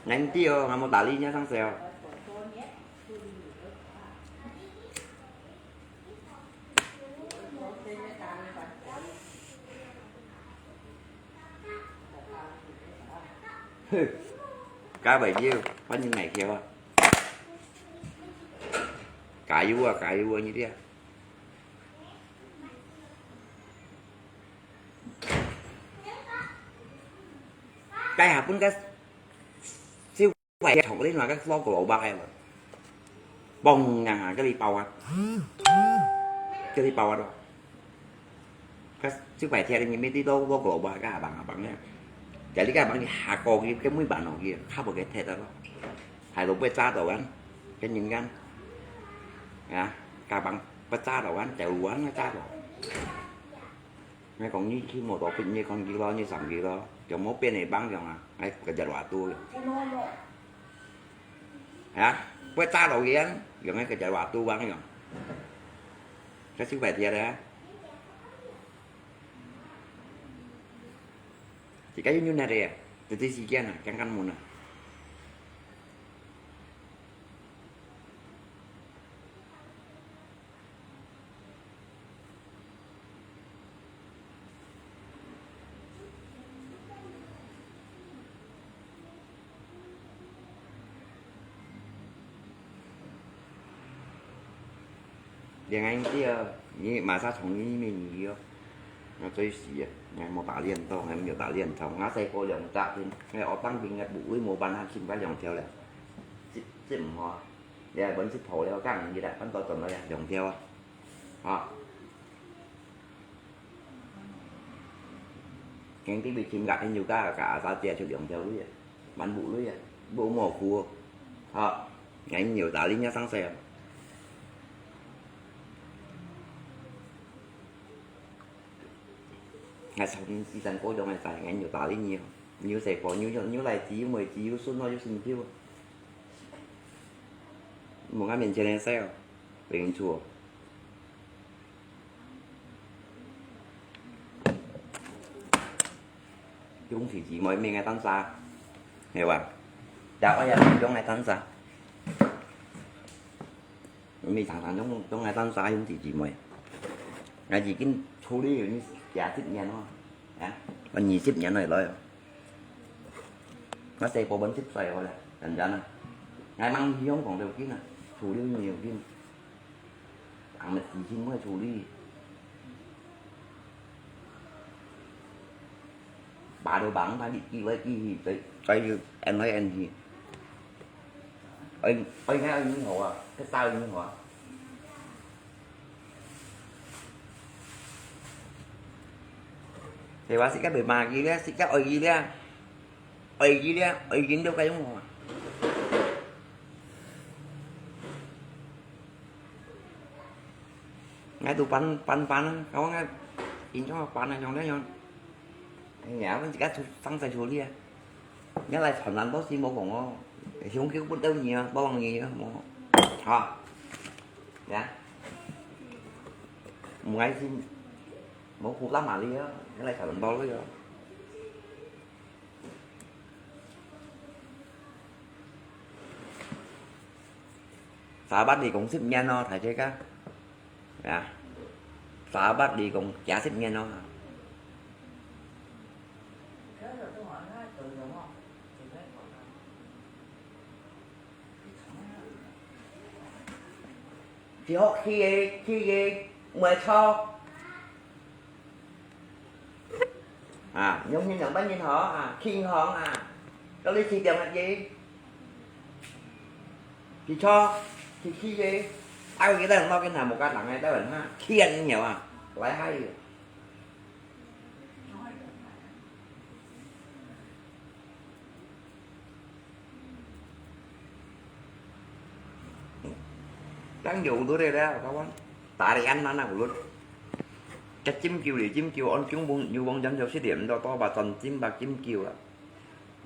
Ngay đi, ngắm một tả lý nhá, thằng xèo. Cá bảy nhiêu, có những ngày kia. Cá yua, cá yua như thế. Cái hạt bún cá siêu vẹt thòng lên là cái lo của lẩu bạc em. Bông ngà cái đi bao à. Cái đi bao à đó. Cái siêu vẹt theo đi, mình đi đâu lo của lẩu bạc cái hà bằng, hà bằng nha. Cái đi cái hà bằng thì hà co cái, cái mũi bàn nó kia, khắp một cái thẻ đó. Hai lô bê cha tàu ăn, cái nhìn ngăn. Hả? Ka bang pecah lo kan, tèo lo kan pecah lo. Ngai kong ni khi mo to pit ni kon kilo ni sam kilo, jong mo pien ni bang jong a, ngai ka jat wa tu. Ha, pecah lo yan, jong ngai ka jat wa tu bang jong. Ka siu bai tiat ya. Chỉ cái như này đây, từ từ gì kia nè, chẳng căn mù nè. 連恁樣，你馬上從你面裡哦，我最死啊！𠊎無打鏈到，𠊎無打鏈頭，𠊎細個兩隻天，𠊎學當兵个部隊無辦法，先把兩條了，接接毋好，你還搵接頭了，講你來，恁多轉來啊，兩條啊，啊！ Ngang ti bi chim gak hin yu ka ka sa chia chuk yong theo lui à. Mắn bụ lui à. Bụ mỏ khu. Hả. Ngang nhiều tá lý nhá sáng xe. Ngang sau đi sang cô dòng này sai ngang nhiều tá lý nhiều. Nhiều xe có nhiều nhiều lại chỉ mới chỉ sun nó sun phiêu. Một ngang miền trên này xe. Bình chùa. Chúng thì chỉ mới mình ngay tăng xa. Hiểu à? Đã có nhà chúng ngay tăng xa. Mình thẳng thắn chúng chúng ngay tăng xa chúng thì chỉ mới. Ngay chỉ kinh thu đi như giá thịt nhà nó. Hả? Còn nhị thịt nhà này rồi. Nó sẽ có bốn thịt xoay rồi là. Thành ra nè. Ngay măng hiếu còn đều kín nè. Thu đi nhiều kín. Ang mệt gì xin mới thu đi. Bà đồ bằng phải đi ký lấy ký gì. Cái cái anh lấy anh gì. Ơi ơi ngay ơi như hổ à. Cái sao như hổ à. Thì bà xích cái bề mà gì đấy, xích cái ơi gì đấy. Ơi gì đấy, ơi gì đâu cái giống hổ à. Ngay tụ pán pán pán, kau ngay in cho pán này trong đấy nhon. Nhà vẫn chỉ cắt sang sai chùa đi à. Nhớ lại chọn ăn bác sĩ mẫu khổng ó. Hiếu khiếu bút đâu nhiều, bao bằng nhiều mẫu. Hả? Dạ. Một ngày xin mẫu khu lắm mà đi á. Nhớ lại chọn ăn bao đi á. Sahabat đi cũng sip nyan no, thải chế ka. Ya. Sahabat đi cũng chả sip nyan no. Thì họ khi khi khi mười cho. À, nhóm như nhóm bánh nhìn họ à, khi họ à. Có lý thì tiệm hạt gì? Thì cho, thì khi gì? Ai có cái đang lo cái nào một cái lặng này, ta vẫn ha. Khi ăn nhiều à. Lấy hai gì? Đang nhiều tôi đây đó, các bạn. Tại đây ăn nó nào của luôn. Chắc chim kiu đi, chim kiu ăn chúng bông, như bông chấm theo xí điểm đó, to bà Trần chim, bà chim kiu à.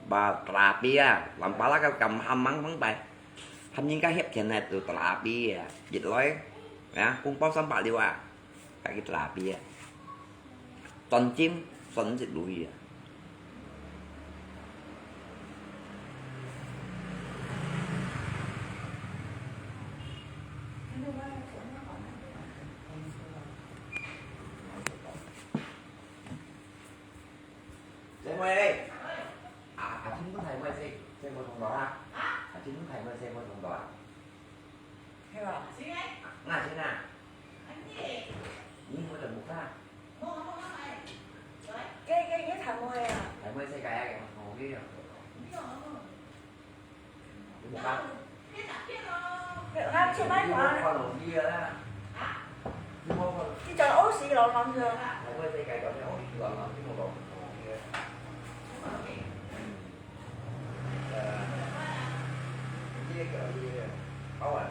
Bà trà bia, làm bà lá cái cầm hâm mắng mắng bài. Hâm những cái hiệp thiện này từ trà bia, dịch lối. Á, cũng bao sắm bà liu à. Cái cái trà bia. Trần chim, Trần dịch lùi à. Sếp ơi, à, à, chính muốn thầy mời sếp, sếp mời phòng đó à? À, chính muốn thầy mời sếp mời phòng đó à? Thế à? Ngài thế nào? Anh gì? Ý muốn là một à? Cái, cái, cái thầy mời à? Thầy mời sếp cái, cái phòng kia. Hả? Chứ không có lòng kia đó. Chứ không có lòng. Đi cho nó ốm xí lòng lòng thường. Không có dây cài cho nó ốm xí lòng lòng, chứ không có lòng kia. Ờ, đi kiểu gì, bảo quản.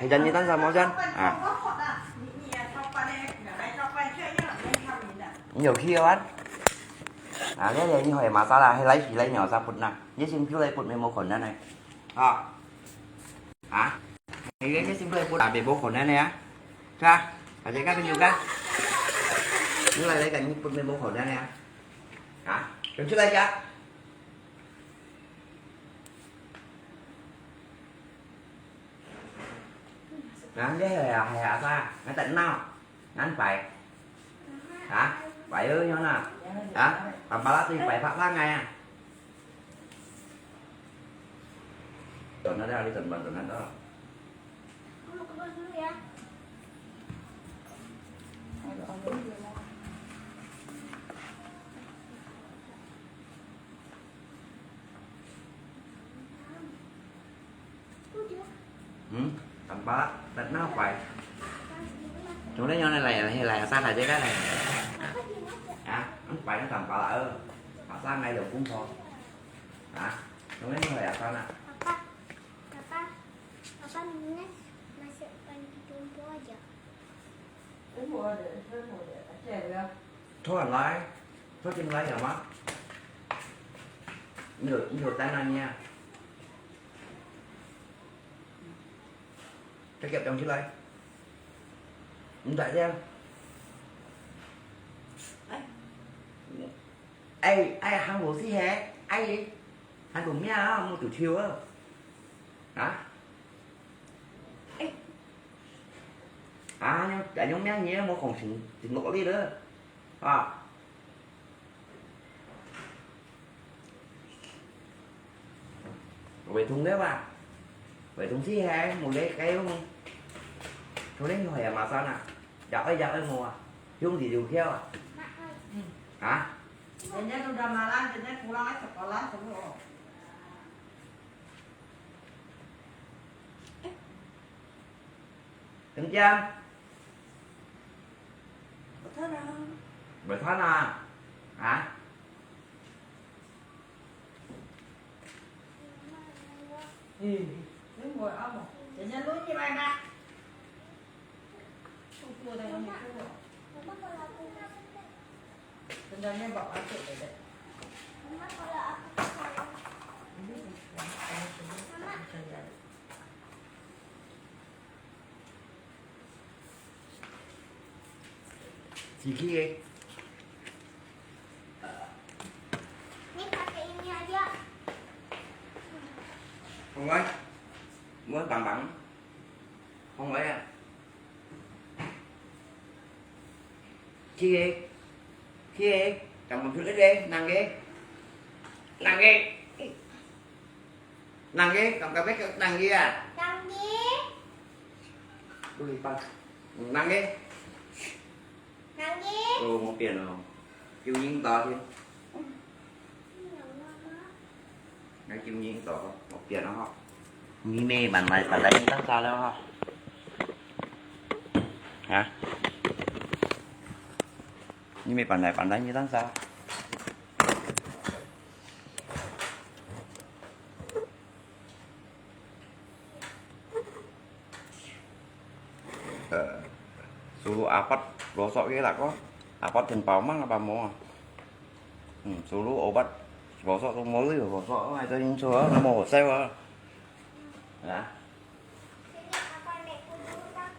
係真你單身無真？啊。你有去个啊？啊，你你你可以馬上啦，係來去來鳥啥不那？你先出來不沒無可能呢？啊？啊？你你先出來不啊？沒無可能呢啊？是吧？大家看朋友看，你來來看，你不沒無可能呢啊？啊？先出來一下。 Nah, dia hai hai asa, ngan tak nau, ngan pai. Ha? Pai ơi nyo na. Ha? Tampala tu pai pak lang ai ah. Tuần nó ra đi tuần bằng tuần nó đó. Hmm, tầm ba, đặt nó hoài. Chúng nó nhau này là là là sao là chứ cái này. À, không phải nó tầm ba là ơ. Họ sao ngay được cũng thôi. Hả? Chúng nó nhau là sao nè? Papa, papa, papa, ini masukkan di jumbo aja. Thôi lại, thôi chừng lại hả má? Nhiều nhiều tai nạn nha. Cho kịp trong chứ lại. Không tại sao? Ai ai hăng hồ gì hả? Ai hăng cũng mía á, mua tủ thiêu á. Hả? Ê. À, nhưng cả nhóm mía nhé, mua khổng chính chính lỗ đi đó. À. Vậy thùng đấy mà. Vậy thùng gì hả? Một lễ cái không? Thùng đấy hỏi mà sao nè? Giặc ơi, giặc ơi mua. Chúng gì dùng theo à? Hả? Jadi udah malam, jadi pulang aja sekolah semua. Teng Jang. Bơ thơ nà. Bơ thơ nà. Hả? Ê, nếu ngồi áo mà, để nhân lối như vậy mà. Không thua đây, không thua. Tendangnya bak atuk dek. Ini yang saya percaya. Siki eh. Ini pakai ini aja. Không ấy. Muốn bằng bằng. Không ấy à. Khi đi. Khi đi. Cầm một thứ đi. Nặng đi. Nặng đi. Nặng đi. Cầm cà phê nặng đi à. Nặng đi. Ui, bác. Nặng đi. Nặng đi. Ồ, một biển rồi. Kêu những tờ chứ. Nãy kêu những tờ. Một biển nó học. Nhi mê bản này, bản này tăng sao đâu hả? Hả? Nhi mê bản này, bản này như tăng sao? Ơ, sulu apat rosok ke lah ko. Apat thèn pau mang apa mo. Hmm, sulu obat rosok tu mo li rosok ai tu yin chua na mo sai wa. Ya.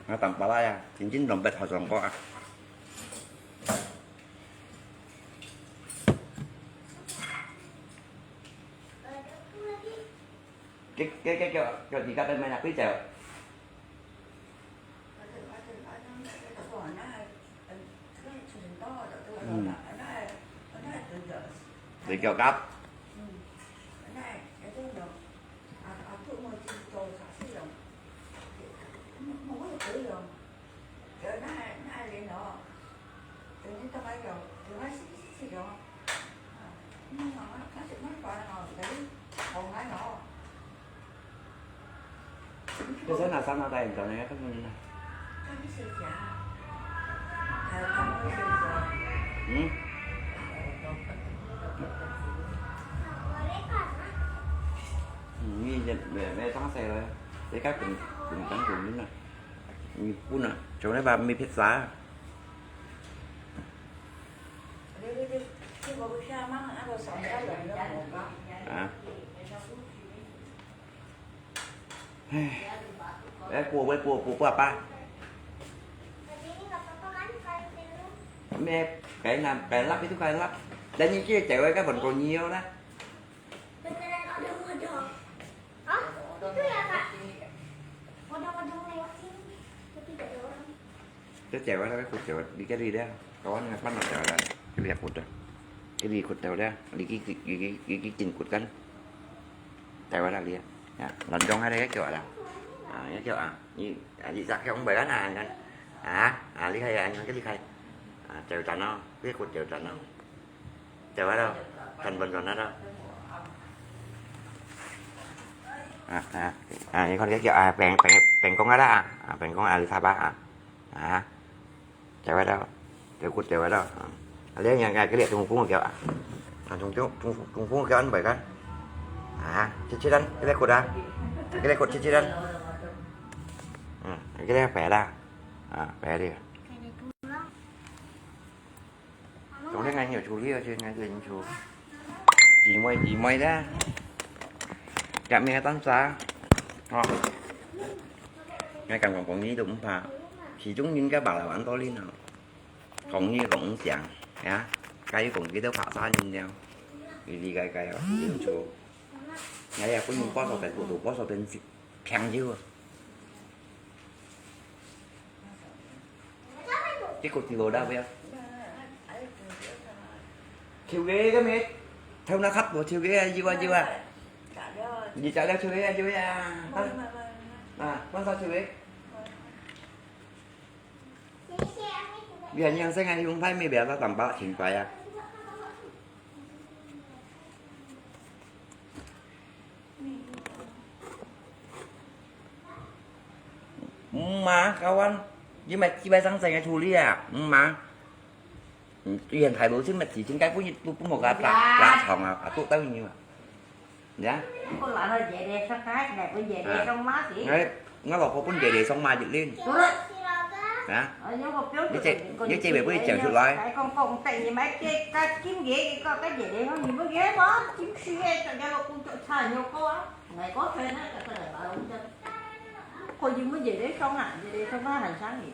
Nga tang pala ya, cincin dompet ha Trung Quốc ah. Cái cái cái cái cái gì cái bên mày là quý chèo. Ừ. Để kiểu cắt. Cái sếp nào sao nó đây, cháu này các bạn này. Ừ. Ừ, như vậy, về, về sáng xe rồi. Để các bạn Yung kan yung yun na. Yung pun na. Chong na ba may pizza? Ah. Eh, pua, pua, pua, pua, pua apa? Mẹ, cái nào, cái lắp itu cái lắp. Dan ni kia cewek kan bon konyol na. Beneran odong-odong. Hah? Itu ya, Kak? Odong-odong lewat sini. Tapi tidak ada orang. Dah cewek lah, ikut cewek. Di kali dia. Kawan dengan mana cewek lah. Dia ikut dah. Dia ikut dah. Lagi, lagi, lagi jengkut kan. Cewek lah dia. Ya, lonjong ada ya cewek lah. Ah, ya cewek ah. Ni, ah, di sak yang berana kan. Ah, ah, lihat ya, yang kali kai. Ah, cewek tanah. Dia ikut cewek tanah. 走啊咯，根本上啊咯。啊啊啊！你看這个啊，平平平公啊啦，啊平公阿里巴巴啊，啊，走啊咯，走骨走啊咯，啊，你看个這个中風个啊，啊中中中中風个安排个，啊，切切人，這个骨啊，這个骨切切人，嗯，這个白啦，啊白的。 Trong đây ngay nhiều chú lia chứ ngay nhiều chú. Chỉ mày chỉ mày đó. Chả mẹ tan xa. Ho. Ngay càng còn còn nghĩ đúng phà. Chỉ chúng những cái bảo là ăn tôi lên nào. Còn như còn uống sẵn. Ya. Cái cũng cái đó phá xa nhìn nhau. Vì đi cái cái đó. Nhiều chú. Ngay là cũng những bó sầu cái của tủ bó sầu bên phèn chứ. Cái cột thì lồ đau vậy? Thiếu ghế cái mệt. Theo nó khắp của thiếu ghế, à, gì qua, gì qua. Gì chả đau thiếu ghế, à, gì qua, à. Hả? À, con sao thiếu ghế? Bây giờ nhân sinh anh không thấy mày bé tao tầm bạo chỉnh phải à? Mma, kawan, 你買幾百張整个處理啊？Mma, hiện tại bộ chính là chỉ chính cái của, của một gã là là phòng à, à tụ tới như mà. Dạ. Kau lah nak jadi sangat, nak pun jadi sama sih. Ngai, ngai lo ko pun jadi sama je lin. Turut. Hả? Ờ, nhưng mà phiếu Như chị, như chị về với chèo sự lai. Cái con con tại vì mấy cái cái kim ghế cái con cái dễ để không nhìn bữa ghế mà kim suy ghế cho cho nó cũng cho cha nhiều cô á. Ngày có thuê nó cho tôi bảo ông cho. Cô chỉ muốn về để sống à, về để sống nó hành sáng gì.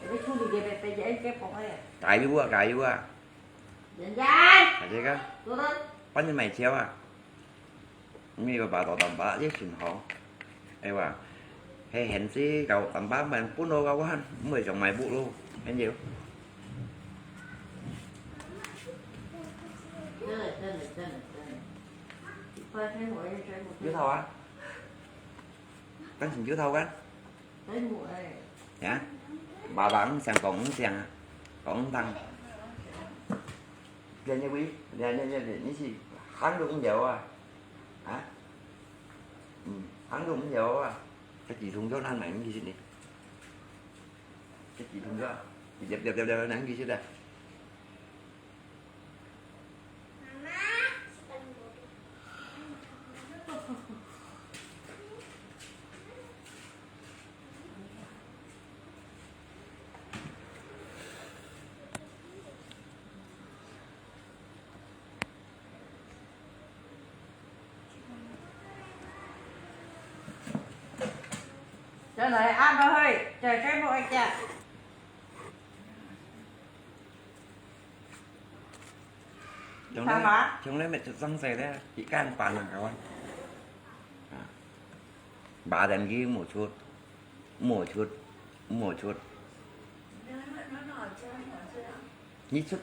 Để cái chung thì về về về về cái phòng ấy. Cái vua, cái vua. Dân dân. Cái gì cơ? Tôi đó. Bắt như mày chéo à? 你个巴肚淡薄仔，這信號，會話，係限制到淡薄仔，本來个話，毋會像買屋咯，很少。真的，真的，真的，真的。一般生活是真不有頭啊？當時有頭啊？ Ya, ba ba ang siang kong ang siang, kong ang tang. Dia ni wi, dia ni dia ni si hang dong dia wa. Ha? Hmm, hang dong dia wa. Cái gì thùng gió nan mày cái gì đi. Cái gì thùng gió. Dep dep dep dep nan cái gì đó. Cho nó ăn thôi, trời cái bộ anh chị ạ. Trong đấy, trong đấy mẹ chụp răng dày đấy, chị can bàn là các bạn. À. Bà đèn ghi một chút, một chút, một chút. Như chút,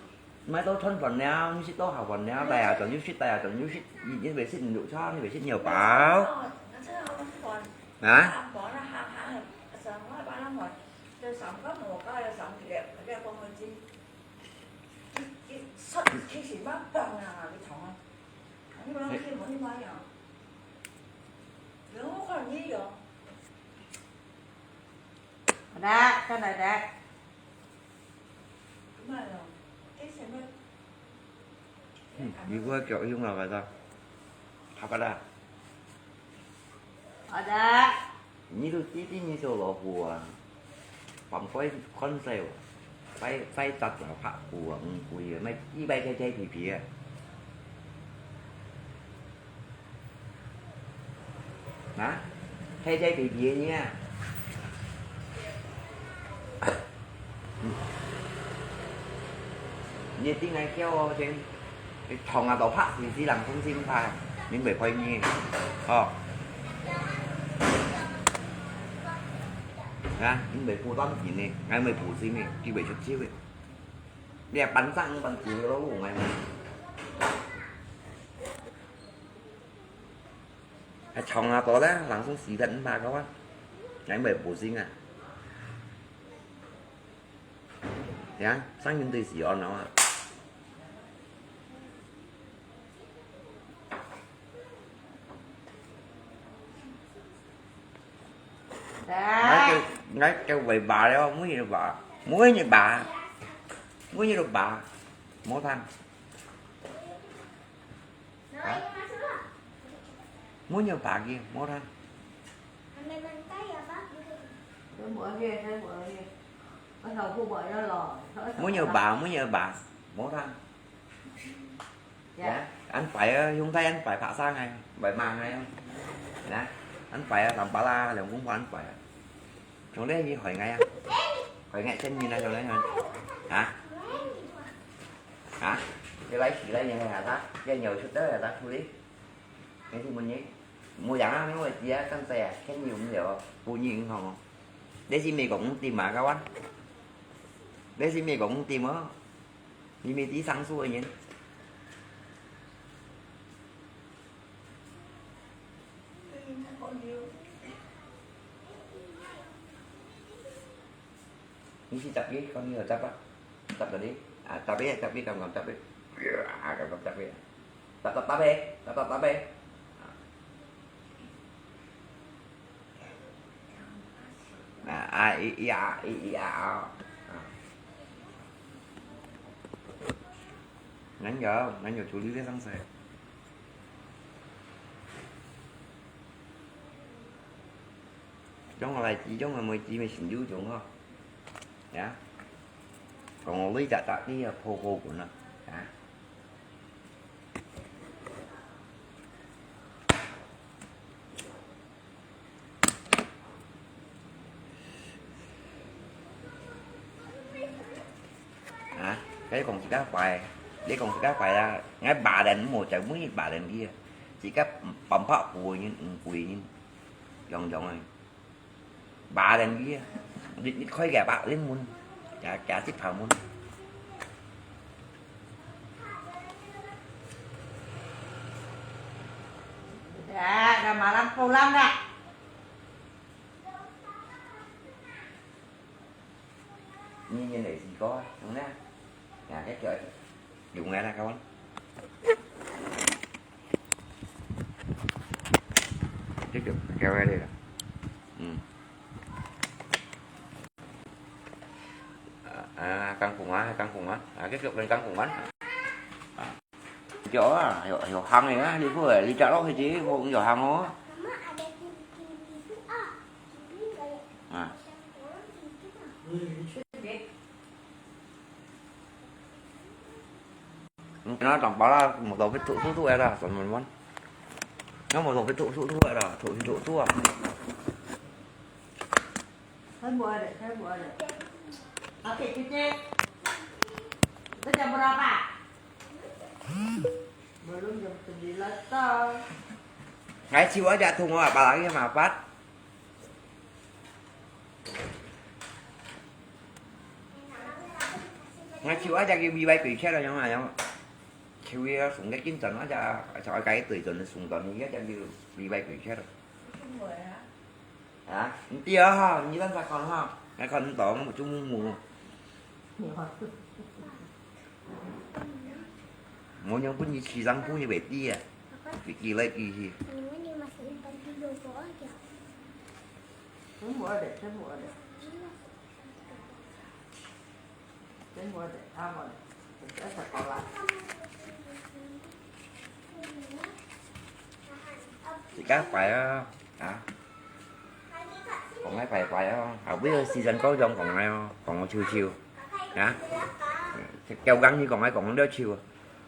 mai tao thon phần nào, như chút tao hảo phần nào, tài à, chọn như chút, tài à, chọn như chút, như vậy chút đủ cho, như vậy chút nhiều bảo. Hả? Đã, cái này đã. Hm, đi qua kiểu hương lò vậy ta. Thảo cái đã. Ở đã. 你都知知你做老虎啊，放開看細啊，快快扎條白虎啊，五鬼啊，買幾百隻隻皮皮啊。啊？隻隻皮皮个呢啊？ 你一定愛叫哦，先，你同啊都拍死死人公司拍，你袂開你，吼。啊，你袂負擔錢呢，𠊎袂負心呢，佢袂出手呢。你啊，搬上搬錢个咯，𠊎。還長啊多啦，人送死得五百個啊，𠊎袂負心啊。 呀，上面對是安了啊。來，來，來，來，尾巴了，每日尾巴，每日尾巴，每日尾巴，無通。 啊？無有白个，無啦。無有白，無有白，無啦。呀，恁快啊，兄弟恁快拍生啊，快猛啊，呀，恁快啊，三百啦，兩公婆恁快啊。從這去海外啊，海外見面啊，從這去，啊？ 啊？你來試來，你看下他，這尿出來啊，他處理。你去問你，無樣啊，你會知啊，剛才啊，看你有沒有，不認同哦。這是美國公司嘛，kawan？這是美國公司嘛？你沒知上訴的人。 你去答佢，講你有答啊，答嗰啲，啊，答佢，答佢，敢敢答佢，啊，敢敢答佢，答答答佢，答答答佢，啊，啊，一一啊，一一啊，啊，啊，能有，能有處理這上勢。 Trong來知，trong來知，咪成就種吼。呀，講我累隻隻你啊，破破滾啊，啊。啊，該講自家壞，你講自家壞啊，𠊎巴人無就每日巴人去啊，自家半拍五個人、五個人，樣樣啊。 Ba dan dia. Dit, dit koi kaya pak lin mun. Kaya, kaya sit pa mun. Dah, dah malam pulang dah. Ni, ni, ni, si ko, yung na. Nah, cái kiểu. Dùng ngay ra, các bạn. Tiếp tục kéo ra đây. Ừ. À, à, căng phùng á, căng phùng á. À, tiếp tục lên căng phùng á. À. Chỗ à, hiểu, hiểu hàng này á, đi phơi, đi chợ đó thì chỉ phơi cũng hiểu hàng thôi. À. Nó trong bao là một tổ cái tụ tụ tụ ra, còn một món. Nó một tổ cái tụ tụ tụ ra, tụ tụ tụ à. Thấy bùa đấy, thấy bùa đấy. Oke, cuci. Itu jam berapa? Belum jam sembilan toh. Ngai chiu aja thùng à, bà lagi mà bắt. Ngai chiu aja cái bị bay quỷ chết rồi, nhưng mà, nhưng mà. Chiu ya sung cái kinh tần aja, cho cái tuổi tần sung tần, ya aja bị, bị bay quỷ chết rồi. Hả? Không biết hả? Như bác con hả? Ngai con tỏ một chút mù mù. Ngô Nhung bún yi chì răng bún yi bể ti à. Vì kỳ lấy kỳ hi. Không mua được, không mua được. Không mua được, không mua được. Chị cá phải á. Hả? 講𠊎壞壞哦，後尾个時間過長講𠊎哦，講𠊎臭臭，啊，交工你講𠊎講了臭，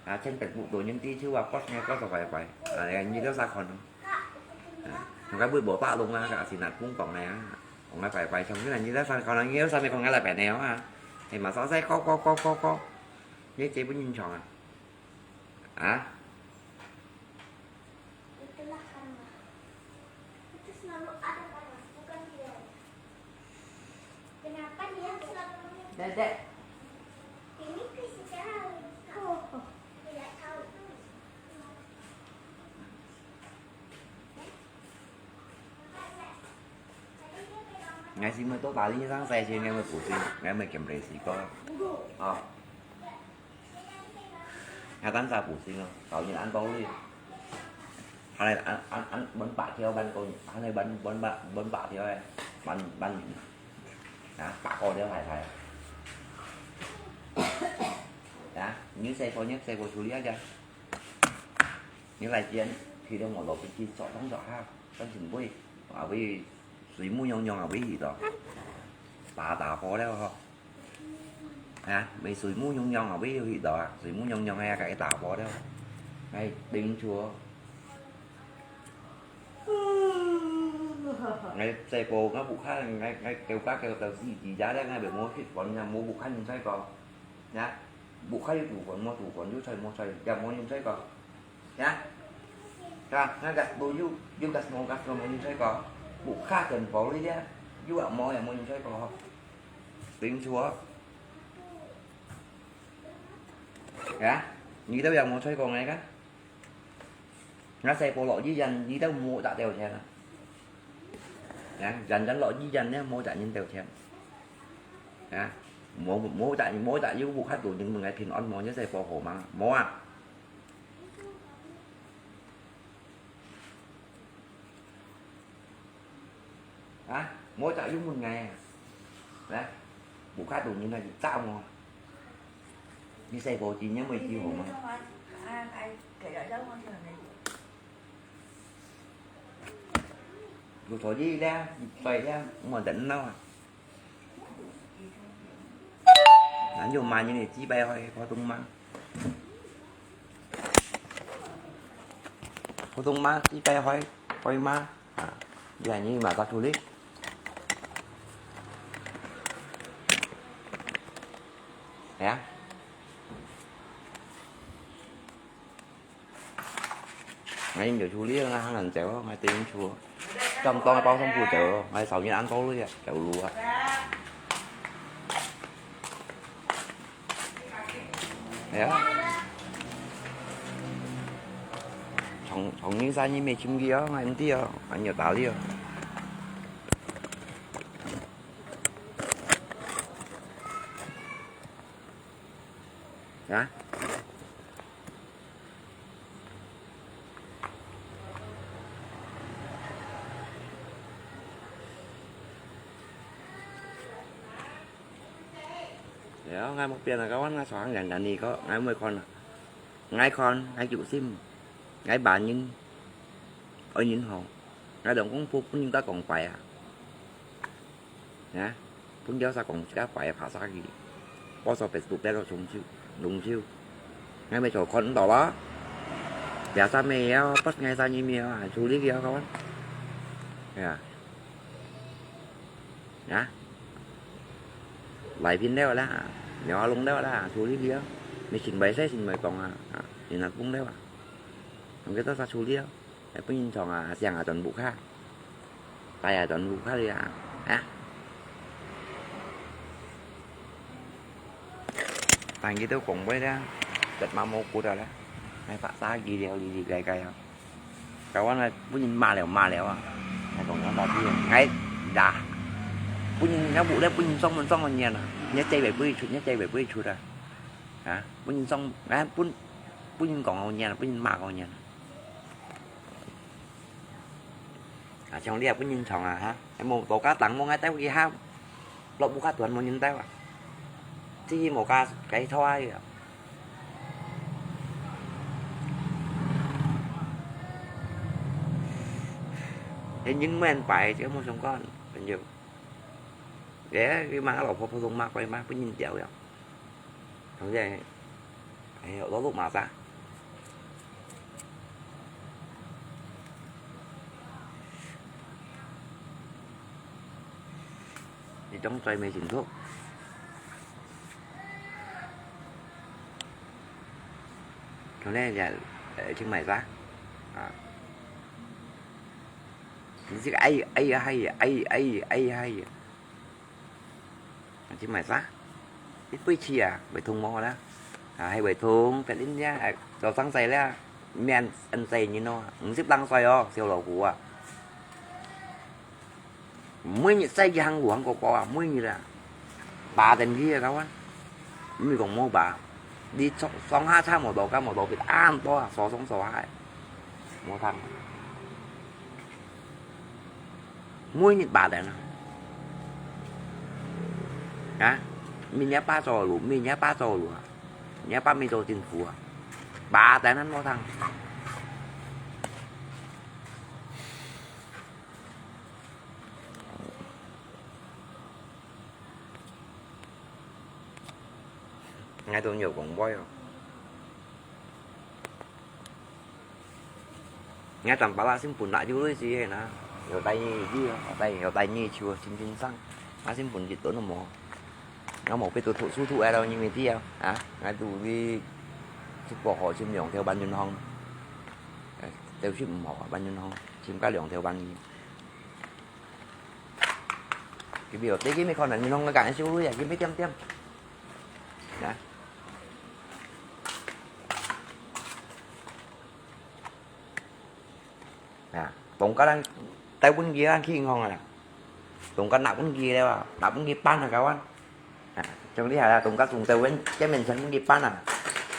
啊，全部都人知臭啊，發𠊎發到壞壞，啊，你兜儕看哦，啊，𠊎會無法弄啊，該是那公講个啊，講𠊎壞壞，像你那你兜儕看啊，你兜儕咪講𠊎來白鳥啊，係嘛，儕儕講講講講講，你這本人唱啊，啊？Itulah karma. Itu selalu ada karma, bukan pilihan. Kenapa dia selalu Dedek. Ini kasih tahu. Tidak tahu. Ngày xưa mới tốt bà đi sang xe chứ, ngày mới cũ xí, ngày mới kiểm tra xí có. Ờ. Hà tán xa phủ sinh không? Tàu nhìn ăn tố đi. Hà này ăn, ăn, ăn bánh bạc theo bánh cô, hà này bánh, bánh bạc, bánh bạc theo ấy. Bánh, bánh. Hả? Bạc cô theo thầy thầy. Hả? Như xe cô nhất, xe cô xử lý hết chưa? Như lai chiến, thì đâu mà lột cái chi sọ thắng sọ ha. Con chừng vui. Mà vui, suy mu nhông nhông à vui gì đó. Tà tà khó đấy hả? Ha, mày sủi mu nhông nhông à, ví dụ đó à, sủi mu nhông nhông hay cái tao bò đó. Ngay đính chúa. Ngay xe cô nó bục khác, ngay, ngay kêu cá kêu tàu gì gì giá đấy, ngay bị mua thịt còn nhà mua bục khác nhìn thấy còn. Nhá. Bục khác chủ còn mua chủ còn chú chơi mua chơi, giờ mua nhìn thấy còn. Nhá. Ka, nga gas bo yu, yu gas mo, gas mo mo yu choi ko. Bu kha ken bo li ya. Yu a mo ya mo yu choi ko. Ting chua. Ya, ni tau yang mo choi ko ngai ka. Nga sai po lo yi yan, ni tau mo ta teo chen. Ya, yan yan lo yi yan ne mo ta yin teo chen. Ya, mo mo ta mo ta yu bu kha tu yin mo ngai pin on mo ni sai po ho ma. Mo a. Hả? Mua chả giống mình ngày à? Đấy. Bố khác đủ như này thì chả mua. Đi xe vô chi nhớ mười chi hổ mà. Bố thổi đi đấy, xoay đấy, mua tận nó à. Nán yo ma nyi ni chi bai hoi phổ thông ma. Phổ thông ma chi bai hoi hoi ma. À, giờ như mà ta thu lý. Hả? Ngai yin jiu chu liang a, hang nan zèu, ngai te yin chu. Zam dong bao song bu zèu, ngai sao yin an to lui a, zèu lu a. Ya. Chong, chong yin sa yin mei chim gi a, ngai yin di a, ngai yin ta li a. Ya. Ya, ngai muk pian a kawan, ngai suang yan yan ni ko, ngai mui kon. Ngai kon, ngai kiu sim. Ngai ba yin. Oi yin ho. Ngai dong kung pu pun yin ta kong pai a. Ya, phun kiao sa kong sa pai pha sa ki. Po so Facebook te lo chung chiu, lung chiu. Ngai me cho kon to ba. Ya sa me ya, pas ngai sa ni me ya, chu li kiao kawan. Ya. Ya. Lai pin leo la. Nyo lung leo la, chu li kiao. Me chin bai sai chin bai kong a. Ni na pung leo a. Ang kita sa chu li a. Ai, pun yin chong a, siang a, chon bu kha. Tai a, chon bu kha li a. Ha? Tan ki teu kong bai da. Tet ma mo ku da la. Ngai fa sa ki liao li li gai gai a. Kawan a, pun yin ma liao, ma liao a. Ngai kong yang ta ti. Ngai da. Pun yin ngai bu le, pun yin song mun song nyan a. Nya chai bai bu chut, nya chai bai bu chut a. Ha? Pun yin song, ngai pun, pun yin kong nyan, pun yin ma kong nyan. À, chong liak pun yin chong à ha. Em mô tô cá tắng mô ngai teo kì ha. Lộc bu cá tuần mô yin teo à. Chi mô cá cái thoa à. Em yin men pai chứ mô sông con. 朋友，誒，你媽老婆普通話，怪嘛，不認得了。同學，哎，老六嘛啥？你當在沒前途。同學，呃，請買啥？啊。 你這個哎呀，哎呀，哎呀，哎呀，哎呀，哎呀，哎呀。你買啥？一杯汽啊，胃痛無啦？啊，還胃痛，別人家，哎，早上在啦，面ăn在人哦，五十零歲哦，小老虎啊。每日在一行五行哥哥啊，每日啊。 巴等佢个，kawan。毋係講無巴，你上，上下車無到，甲無到別，恁多啊，所上所下个，無通。每日巴等啊。啊？明年巴走路，明年巴走路啊，明年巴沒走政府啊，巴等啊，無通。 𠊎都有講話哦。𠊎當巴拉先分啦，就類似个啦。有帶你去哦，有帶，有帶你去哦，真正上。啊，先分一頓都無。𠊎無必要讀書讀愛到你咪知啊。啊，𠊎都去，去過河，去兩條半銀行。哎，就是毋好啊，半銀行，先加兩條半銀。 佢表弟佢咪可能你弄个感受呀，佢咪點點。啊。啊，當家人帶分佢啊，去銀行啊。當家拿分佢了啊，拿分佢辦啊，kawan。啊，真厲害啊，當家從台灣見面成分佢辦啊，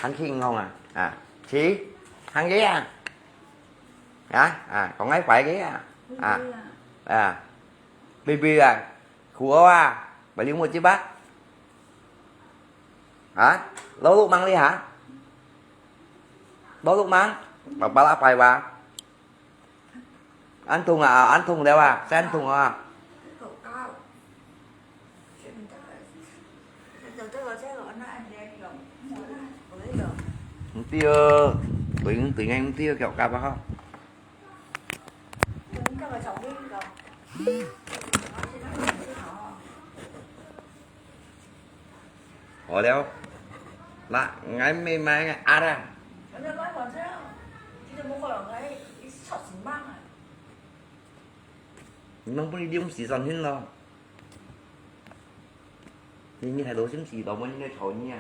還去銀行啊，啊，去，還去啊。 啊，啊，講愛快个啊，啊，啊，baby啊，苦哦啊，balik mo jibat，啊，老六忙哩哈，老六忙，爸爸啦快哇，恁痛啊，恁痛了啊，真痛啊。 毋對哦，對，對，對，毋對哦，腳甲啊吼。好了，那，𠊎買買个鴨啊。你吂分佢利用時間去咯。 你，你還多心思，多問你个草泥啊？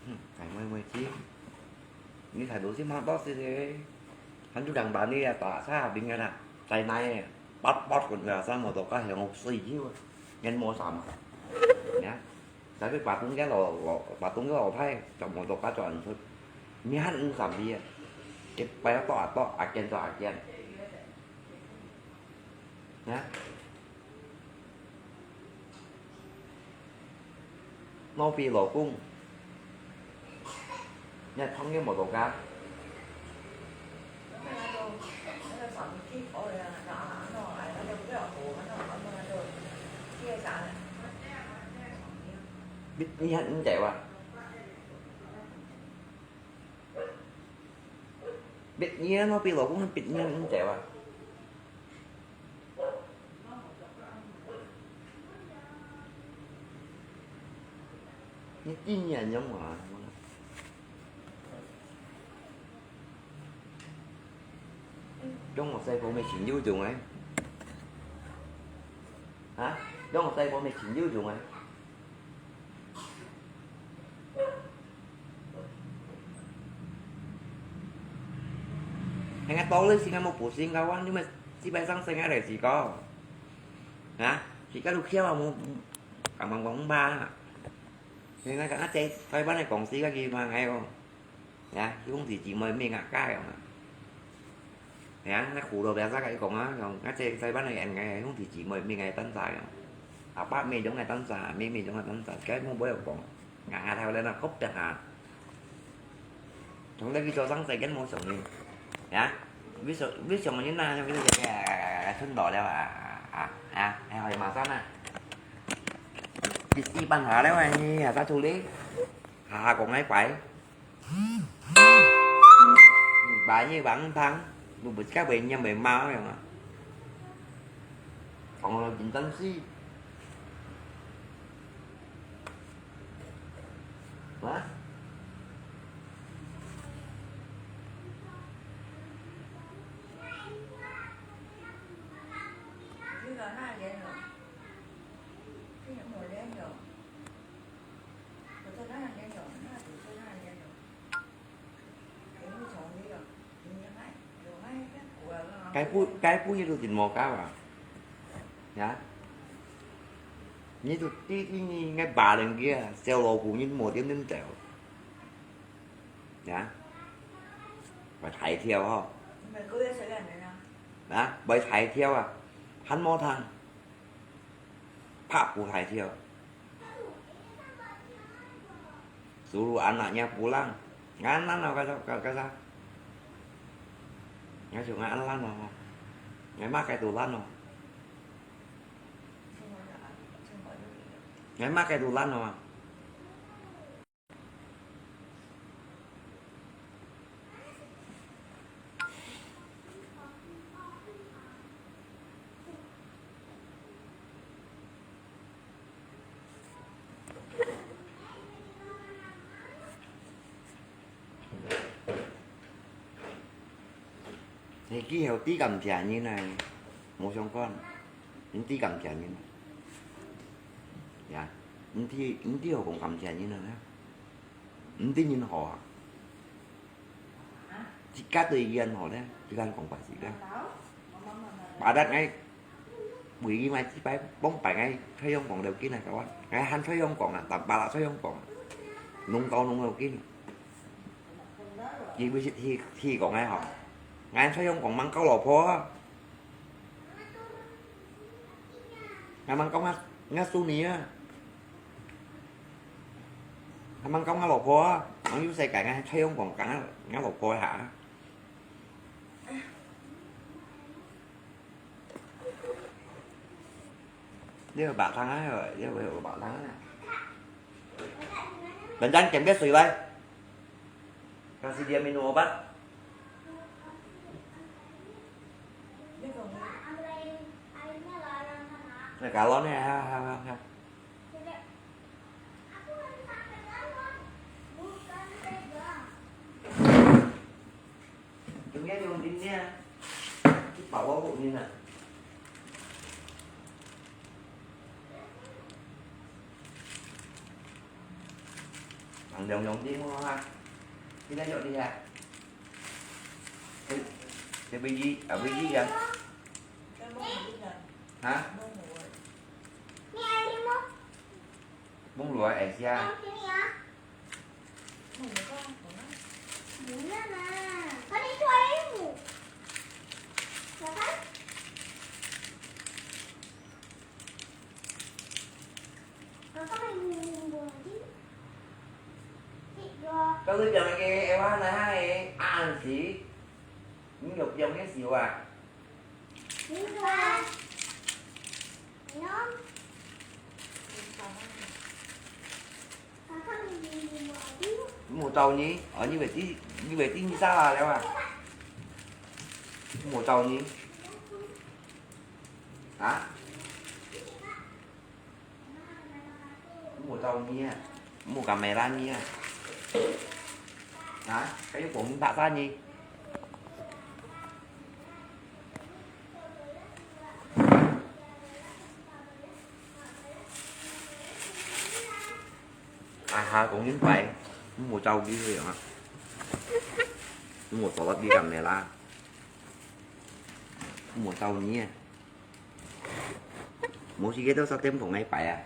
嗯，哎，妹妹姐，你態度先蠻多些个，還有兩百你啊，打差別个啦，在那个，八八个啊，三毛多个，還有水酒啊，人無啥嘛，你看，tapi Patong个老，老，Patong个老太，就無多个賺出，你還有啥物啊？一擺多啊多，啊見多啊見，你看。 老皮老公，你還創業無多家？你，你還毋知哇？別人老皮老公別人毋知哇？ 你今年有無啊？中學細個咩錢有用誒？啊？中學細個咩錢有用誒？ Hanya tolong sih kamu pusing kawan, cuma si besang sengaja sih kau. Hah? Si kalu kia kamu, kamu ngomong ba? 你該个啊，這台灣个公司，佢問𠊎講，呀，兄弟姊妹毋係𠊎家个嘛。呀，該苦惱別儕佢講啊，講啊，這台灣个人个兄弟姊妹毋係𠊎單儕个，阿爸毋係𠊎單儕，阿姆毋係𠊎單儕，該莫毋好講，𠊎頭來那哭得啊。從來佢做生意根無上癮，呀，佢上佢上癮啊，佢就係啊，啊，啊，啊，啊，啊，啊，啊，馬上啊，一時半下了啊，你啊，啥處理？ 下下講𠊎擺。擺你擺毋通，你毋自家會念會罵樣啊。講到真真是。啊？該不，該不也都真無搞啊。呀？你都第一你該巴人个啊，小老虎你無點點走。呀？會大條吼。啊？會大條啊，還無通。 拍不大條。Suruh anaknya pulang. Ngan ano kasa, ka-, kasa. Ngan suruh ngan ano. Ngan makai tulan no. Ngan makai tulan no. 你幾好知感謝人啊，無相干，毋知感謝人啊。呀，毋知，毋知好講感謝人啊，毋知人好啊。自家對人好咧，自家講白自家。Badat ngai 為佢買幾擺，往擺𠊎在香港了緊啊，佢話，𠊎還在香港啊，但巴拉在香港啊，弄到弄了緊。佢毋係去，去講𠊎吼，𠊎在香港吂交老婆啊，𠊎吂交𠊎，𠊎孫女啊，𠊎吂交𠊎老婆啊，吂有世界，𠊎在香港，𠊎，𠊎老婆下。 Dia batang ah, dia batang ah. Dandan kèm biết sui lai. Kasih dia minum obat. Nah, kalau nih, ha, ha, ha, ha. Chúng nghe thì còn tin nha. Chứ bảo có vụ như nào. Thằng đồng lòng đi mua ha. Cái đó dọn đi ha. Cái, cái bê gì, ở bê gì kìa. Hả? Bông lúa ấy xia. Kau tu bilang lagi Ewa na hai, an si. Ni yok bilang ni si wa. Mù tàu nhỉ? Ờ, như vậy tí, như vậy tí như sao à, Léo à? Mù tàu nhỉ? Hả? Mù tàu nhỉ? Mù camera nhỉ? Hả? Cái của mình tạo ra nhỉ? À ha, cũng những phải mua trâu đi thôi hả? Mua tỏ lật đi cầm này la. Mua trâu nhỉ? Mua xí cái đó sao tem phòng ngay phải à?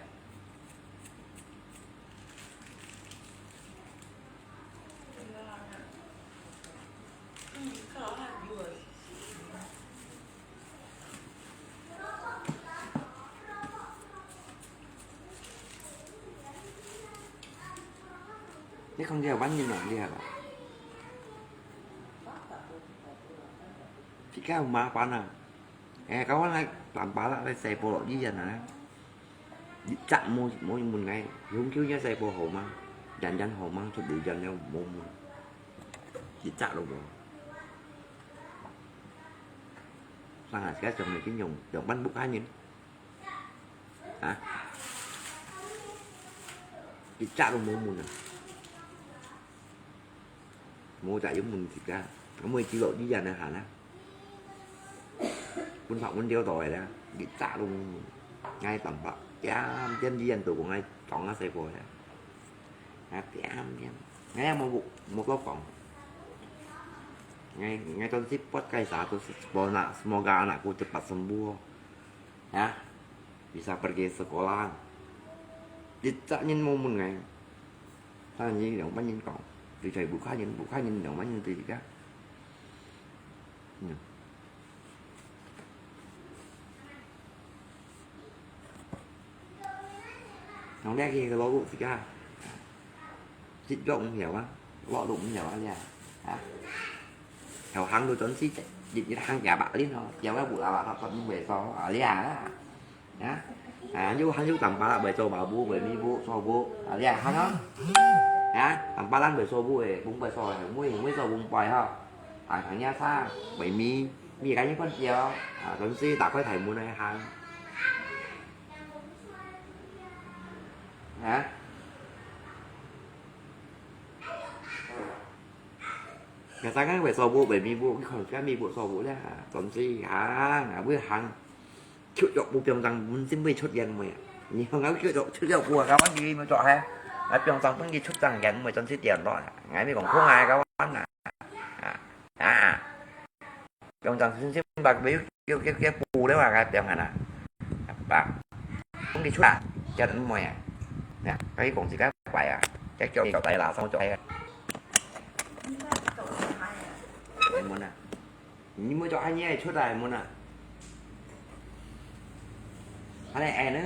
你看這萬人啊，你看啦，自家有麻煩啊。哎，該我來辦法啦，來細胞落醫院啊。一隻無，無問𠊎，永久个細胞好嗎？人人好嗎？出流院了無問，一隻都無。上下自家上來先用，用萬物看人。 啊？一隻都無問啊！無隻有問自家，每隻落醫院來行啊。分法分了到个啦，一隻都無問。𠊎辦法，點點醫院都講𠊎裝啊細胞啦。啊，點點，𠊎也無，無多講。𠊎，𠊎當時發該啥都係，semoga，semoga anakku cepat sembuh. Ya, bisa pergi sekolah. Cicak nyin mumun ngai. Tanya nyin yang panyin kong. Cicak buka nyin, buka nyin yang panyin cicak. Nyin. Nong liak ki lo lu cicak. Sit dok mung hiau ah, lo lu mung hiau ah lia. Ha? Hiau hang lu chon si, dit dit hang kia bak lin ho, hiau ah bu la bak thot thot mung bui so, ah lia. Ha? Ah, yu hang yu tam pa la bui so ba bu, bui mi bu, so bu, ah lia hang ho. Ha? Tam pa lan bui so bu eh, bung bui so eh, mui, mui so bung bui ho. Ah, hang nia sa, bui mi, mi ka ni kon hiau, ah, chon si ta khoi thai mun eh hang. Ha? Kata kan wei so bu, wei mi bu, ki khon kan mi bu so bu le, ha, chon si hang, ha, bu hang. Chut yok bu piong chang, mun sim bu chut yen mui. Ni hong ngau chut yok, chut yok bu, ka wan di mu chok hai. Ngai piong chang pun ki chut chang yen mui, chon si tian lo. Ngai mi kong khong ngai ka wan na. Ha. Ha. Piong chang sin sin bak bui kiu kiu kiu bu le wa ka piong hana. Ba. Kong ki chua. Kiat mui a. Nè, ka ki kong si ka bai a. Kiat kiu kiu tai la sang chok hai. Ai mun a. Ni mui chok hai ni ai chua tai mun a. Hai ai ne.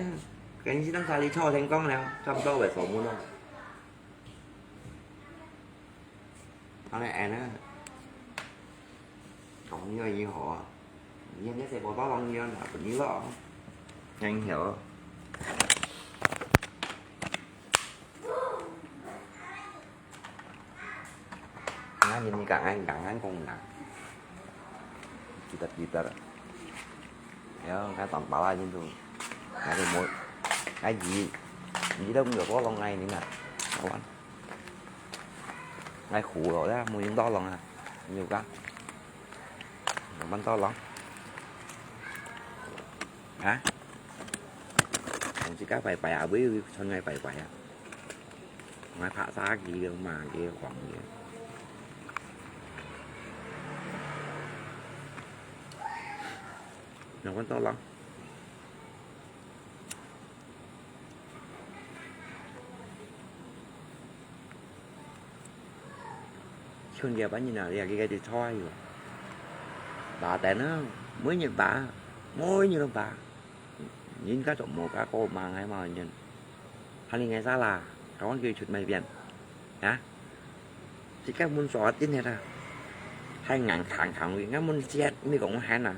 Kan si tang sa li cho theng kong le. Cham to wei so mun lo. Hang leh en ah. Kông yoi yî hò. Yien yê sè bò tó lòng yoi nà bøt yî lò. Hèng hièo. Ngà yîn yî kà ngà ngà ngà kông nà. Jì tật jì tật. Yo, ngà tòng pà la yîn tù. Ngà tù mùi. Ngà yî. Yî tù mùi bò lòng ngà yîn nà. Ngà wăn. Ngai khù lò yá, mùi yúng to lòng à. Nhiều quá. Bắn to lòng. Hả? Không chỉ cá phải phải à, với son ngai phải phải à. Ngai phạ xa kì mà kì khoảng kì. Nó bắn to lòng. Chun kia bá nhìn nào, kia kia thì choi rồi. Bà té nó, mỗi nhiêu bà, mỗi nhiêu bà. Nhìn cá chọn mổ cá cô mà ngay mà nhìn. Hàn đi ngay xa là, có con kia chụp mày viện. Hả? Chỉ các môn xóa tin hết à. Hai ngàn tháng tháng, ngắm môn chết, mi cũng hàn à.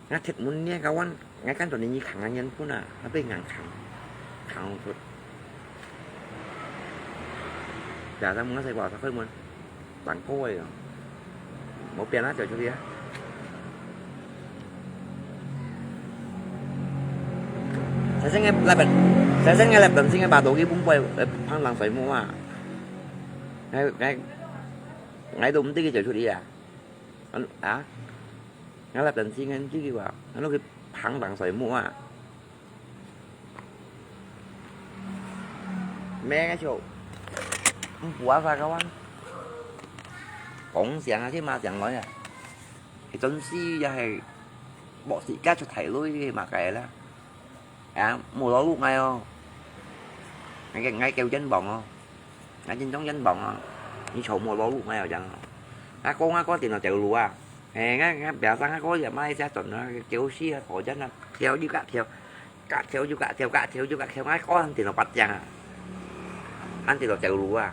Ngă thiệt mun nie kawan, ngă kan to ni nyi khang nyen pun a, tapi ngang khang. Khang tut. Ya, ta mun sai kwa ta khoi mun. Tang koi yo. Mo pian a, choi choi ya. Sai sai ngai lap ben. Sai sai ngai lap ben sing ngai ba do ki bung poi, eh, phang lang sai mo a. Ngai, ngai, ngai dum ti ki choi choi ya. An, a? Ngă lap ben sing ngai ti ki wa. Ngai lo ki phang lang sai mo a. Mẹ cái chỗ. Không quá xa các bạn. Cũng xiang à, chứ mà xiang nói à. Thì tuần si ya hay bỏ xị cát cho thầy lui mà cái là. À, mua ló lụt ngay không? Ngay, ngay kêu chén bỏng không? Ngay trên trống chén bỏng không? Như chỗ mua ló lụt ngay rồi chẳng không? Ngã cô, ngã cô tìm là chịu lụa à? Hè, ngã, ngã bé sang ngã cô giờ mai xe tuần nó kêu xe thổ chân nó. Theo đi cả theo. Cả theo, chứ cả theo, cả theo, chứ cả theo, ngã cô ăn tiền nó bắt chàng à. Ăn tiền nó chịu lụa à.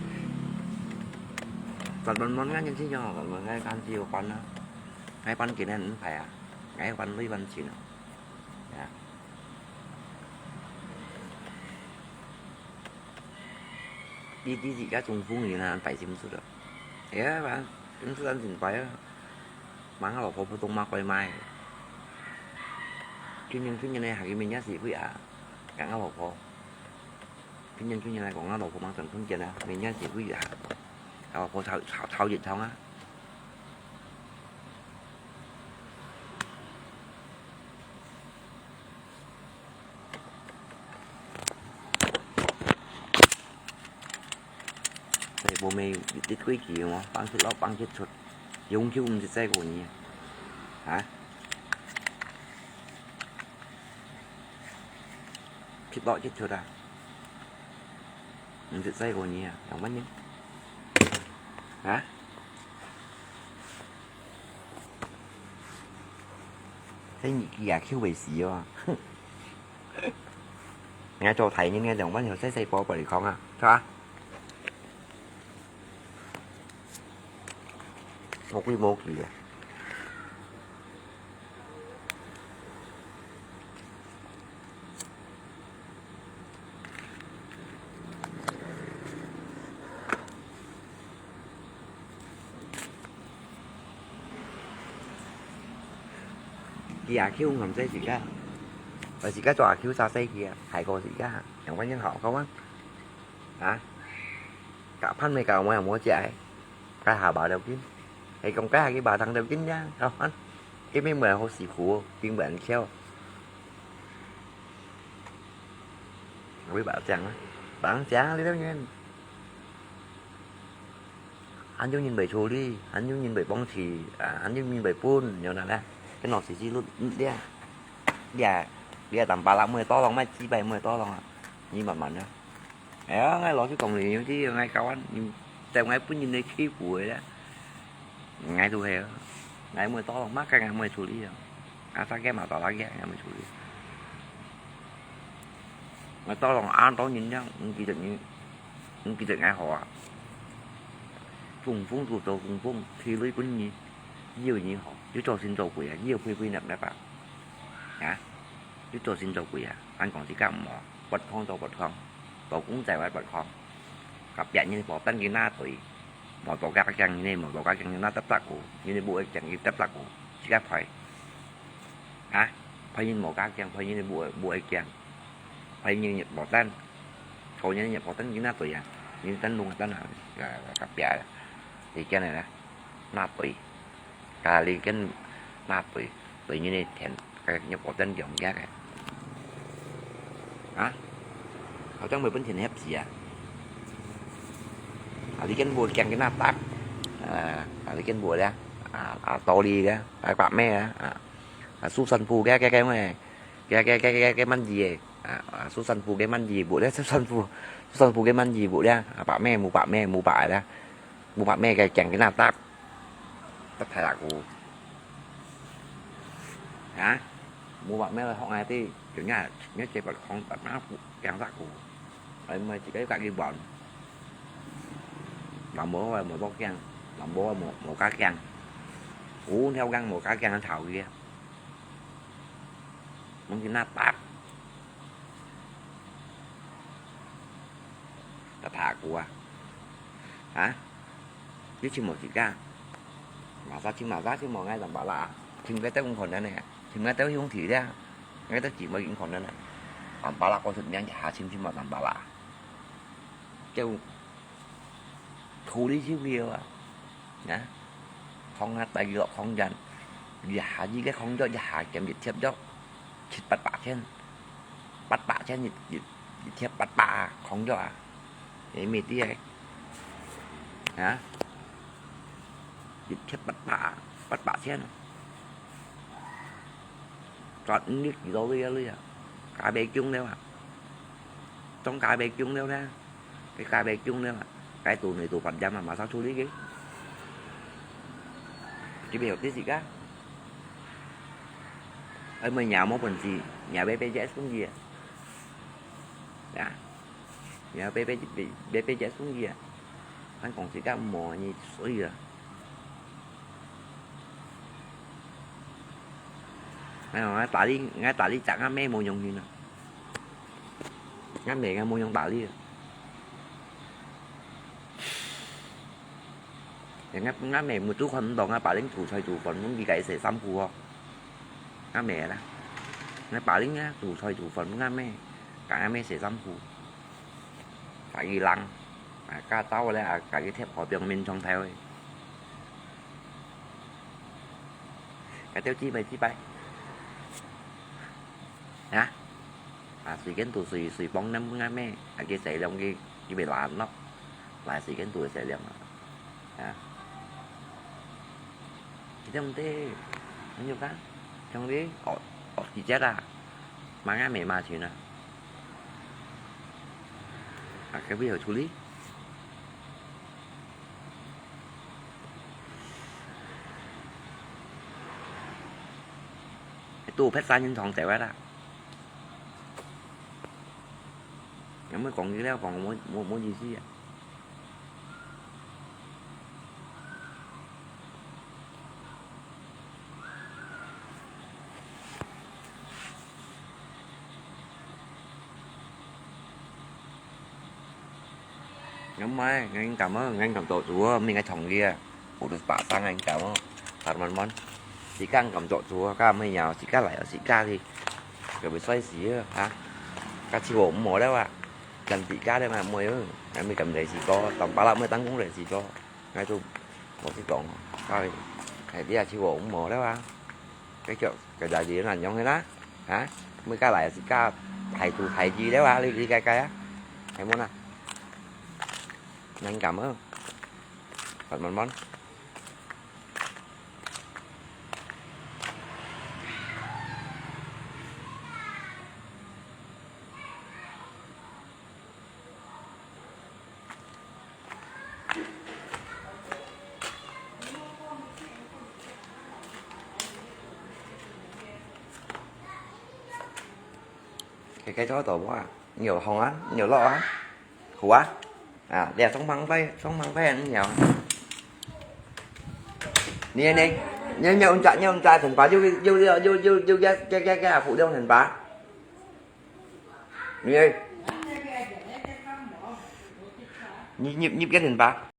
慢慢，𠊎年輕人哦，慢慢，𠊎看只有搬啊，𠊎搬今年五排啊，𠊎搬鐳搬錢啊，啊。你，你自家中風，你哪擺心思了？哎呀，反正心思咱真擺啊，嘛，𠊎老婆不懂嘛，怪賣。今年，今年呢，還有明年是會啊，講𠊎老婆。 今年，今年來講，𠊎老婆嘛轉空間啊，明年是會啊，𠊎老婆炒，炒，炒熱湯啊。所以無咩一規矩哦，放出落，放出出，永久毋識再過年啊。啊？ 食落食出啊，毋識再過年啊，兩萬年。啊？這年紀啊，Q會死哦。人家做大人个兩萬年，細細寶寶你講啊，是吧？ 無規無矩个。佢阿舅含細時間，我時間做阿舅生細佢啊，大過時間，兩個人好，好啊。啊？ Kak Phan mày kau mày mua chạy. Cái hà bà đầu kín. Hay còn cái hà cái bà thằng đầu kín nhá. Kak Phan. Cái mấy mày hô xì khủ, kinh bản khéo. Với bảo chàng á. Bảo chàng đi đâu nhá. Anh giống nhìn bảy chù đi, anh giống nhìn bảy bóng xì, à, anh giống nhìn bảy pun, nhiều nè nè. Cái nọ xì xì lút đĩa. Đĩa, đĩa tầm ba lăm mười to lòng, mai chi bảy mười to lòng à. Nhìn mặt mặt nhá. Ê, ngai lo chứ còn gì chứ, ngai kau ăn, tại ngai pun nhìn đây khi buổi đó. Ngai tu hè, ngai mười to lòng, mắc cái ngai mười chù đi à. À, sao cái mà tao lá cái, ngai mười chù đi. Ngai to lòng ăn to nhìn nhá, không kỹ thuật nhìn, không kỹ thuật ngai hổ à. Phùng phùng tụ tụ phùng phùng, thì lưới pun nhìn, nhiều nhìn hổ, chứ cho xin cho quỷ à, nhiều quỷ quỷ nạp nạp à. Hả? Chứ cho xin cho quỷ à, ăn còn gì cả mỏ, bật khong cho bật khong. Tổ cũng giải bài bật khong. Cặp biện như bỏ tân cái na tuổi. Mỏ tổ gác chăng như này, mỏ tổ gác chăng như na tấp tắc cũ. Như này bộ chăng như tấp tắc cũ. Chỉ gác phải. Hả? Phải nhìn mỏ gác chăng, phải nhìn bộ, bộ chăng. Phải nhìn nhập bỏ tân. Thôi nhìn nhập bỏ tân như na tuổi à. Như tân luôn tân hả? Cặp biện. Thì cái này nè. Na tui. Kali ken na tui. Tui nyi ni thian. Ka nyi po ten yong yak eh. Hả? Hảo像無本錢翕死啊。Kali ken bùa kiang cái na tap. À, kali ken bùa đó. À, à, to li đó. À, bạc mẹ đó. À, à, su san phu cái, cái, cái, cái, cái, cái, cái, cái măn gì. À, à, su san phu cái măn gì bùa đó, su san phu. Su san phu cái măn gì bùa đó. À, bạc mẹ, mù bạc mẹ, mù bạc đó. Mù bạc mẹ cái kiang cái na tap. Tắt thải lạc cù. Hả? Mua bạc mẹ là họ ai ti, kiểu nhà, nhớ chơi bật không, bật má cú, kèng rác cù. Ấy, mày chỉ cái cạn đi bọn. Làm bố là một bó kèng, làm bố là một, một cá kèng. Cú theo găng một cá kèng nó thảo kia. Món kia nát tát. Tao thả cua. Hả? Chứ chim mỏ chỉ ca. Mà sao chim mà giá chim mỏ ngay tầm bả lạ. Chim cái tết cũng còn nữa nè. Chim ngay tết không thử đấy. Ngay tết chỉ mới cũng còn nữa nè. Tầm bả lạ có thực miếng chả chim chim mà tầm bả lạ. Kêu thu lý xíu kìa à. Nè. Không hát bài dọ không dành. Giờ hả gì cái không dọ giờ hả chém dịch thiệp dọ. Chít bắt bả trên. Bắt bả trên dịch, dịch, dịch thiệp bắt bả không dọ à. Ê, mệt đi ấy. Hả? Dịch thiệp bắt bả, bắt bả trên. Chọn nước gì đâu đi, đi à. Cá bê chung đâu à. Trong cá bê chung đâu nè. Cái cá bê chung đâu à. Cái tù này tù phạt giam mà, mà sao thu lý cái. Chỉ biết tí gì cả. Ơi, mày nhà mốt quần gì, nhà bé bé dễ xuống gì à. Dạ. Nhà bé bé, bé, bé bé dễ xuống gì à. 還講自家無，你衰啊！哎喲，𠊎打你，𠊎打你隻阿妹無用心啊！𠊎妹𠊎無用打你啊！𠊎，𠊎妹目珠看毋到，𠊎爸恁做菜做飯，分佢家洗衫褲哦。𠊎妹啦，𠊎爸恁啊，做菜做飯分𠊎妹，教𠊎妹洗衫褲。 家己冷，啊，家到咧，啊，家己貼好表面窗台位。該條雞排，雞排。啊？啊，水間肚水，水幫恁分𠊎咩？啊，佢洗涼佢，佢袂爛咯。來，水間肚洗涼啊。啊。佢這樣的，你有看？兄弟，哦，哦，幾隻啊？ Mang á mẹ mà chuyện à? À, cái ví dụ處lý. Cái tủ phép xa nhân thòng tẻo á. Nó mới còn cái đó còn mua, mua, mua gì chứ vậy? Ngắm mai, ngang cảm ơn, ngang cảm tổ chúa, mình cái thòng kia. Ủa, được bà sang ngang cảm ơn. Thật mòn mòn. Chỉ căng cảm tổ chúa, cả mấy nhà, chỉ căng lại, chỉ căng đi. Cái bị xoay xí, hả? Cái chi bộ mua đấy à. Cần chỉ căng đấy mà mua, mình cảm thấy gì có, tầm ba lăm mươi tăng cũng để gì có. Ngay chung, một cái cổng, coi, hãy đi à, chi bộ mua đấy à. Cái kiểu, cái giá gì nó nhõng thế đó, hả? Mới cá lại, chỉ cá thầy tù thầy gì đấy à, đi, đi cái cái á. Hãy mua nè. Ngang cảm ơn. Thật mòn mòn. Cái, cái chó tổ bố à? Nhiều hồng á, nhiều lọ á. Khổ á? À, để sống măng tay, sống măng tay ăn nhiều. Nè, nè, nè, nè, ông cha, nè, ông cha, thành bà, yêu, yêu, cái, cái, cái, cái, cái, cái, à, phụ đông thành bà. Nè. Nhịp, nhịp, nhịp cái thành bà.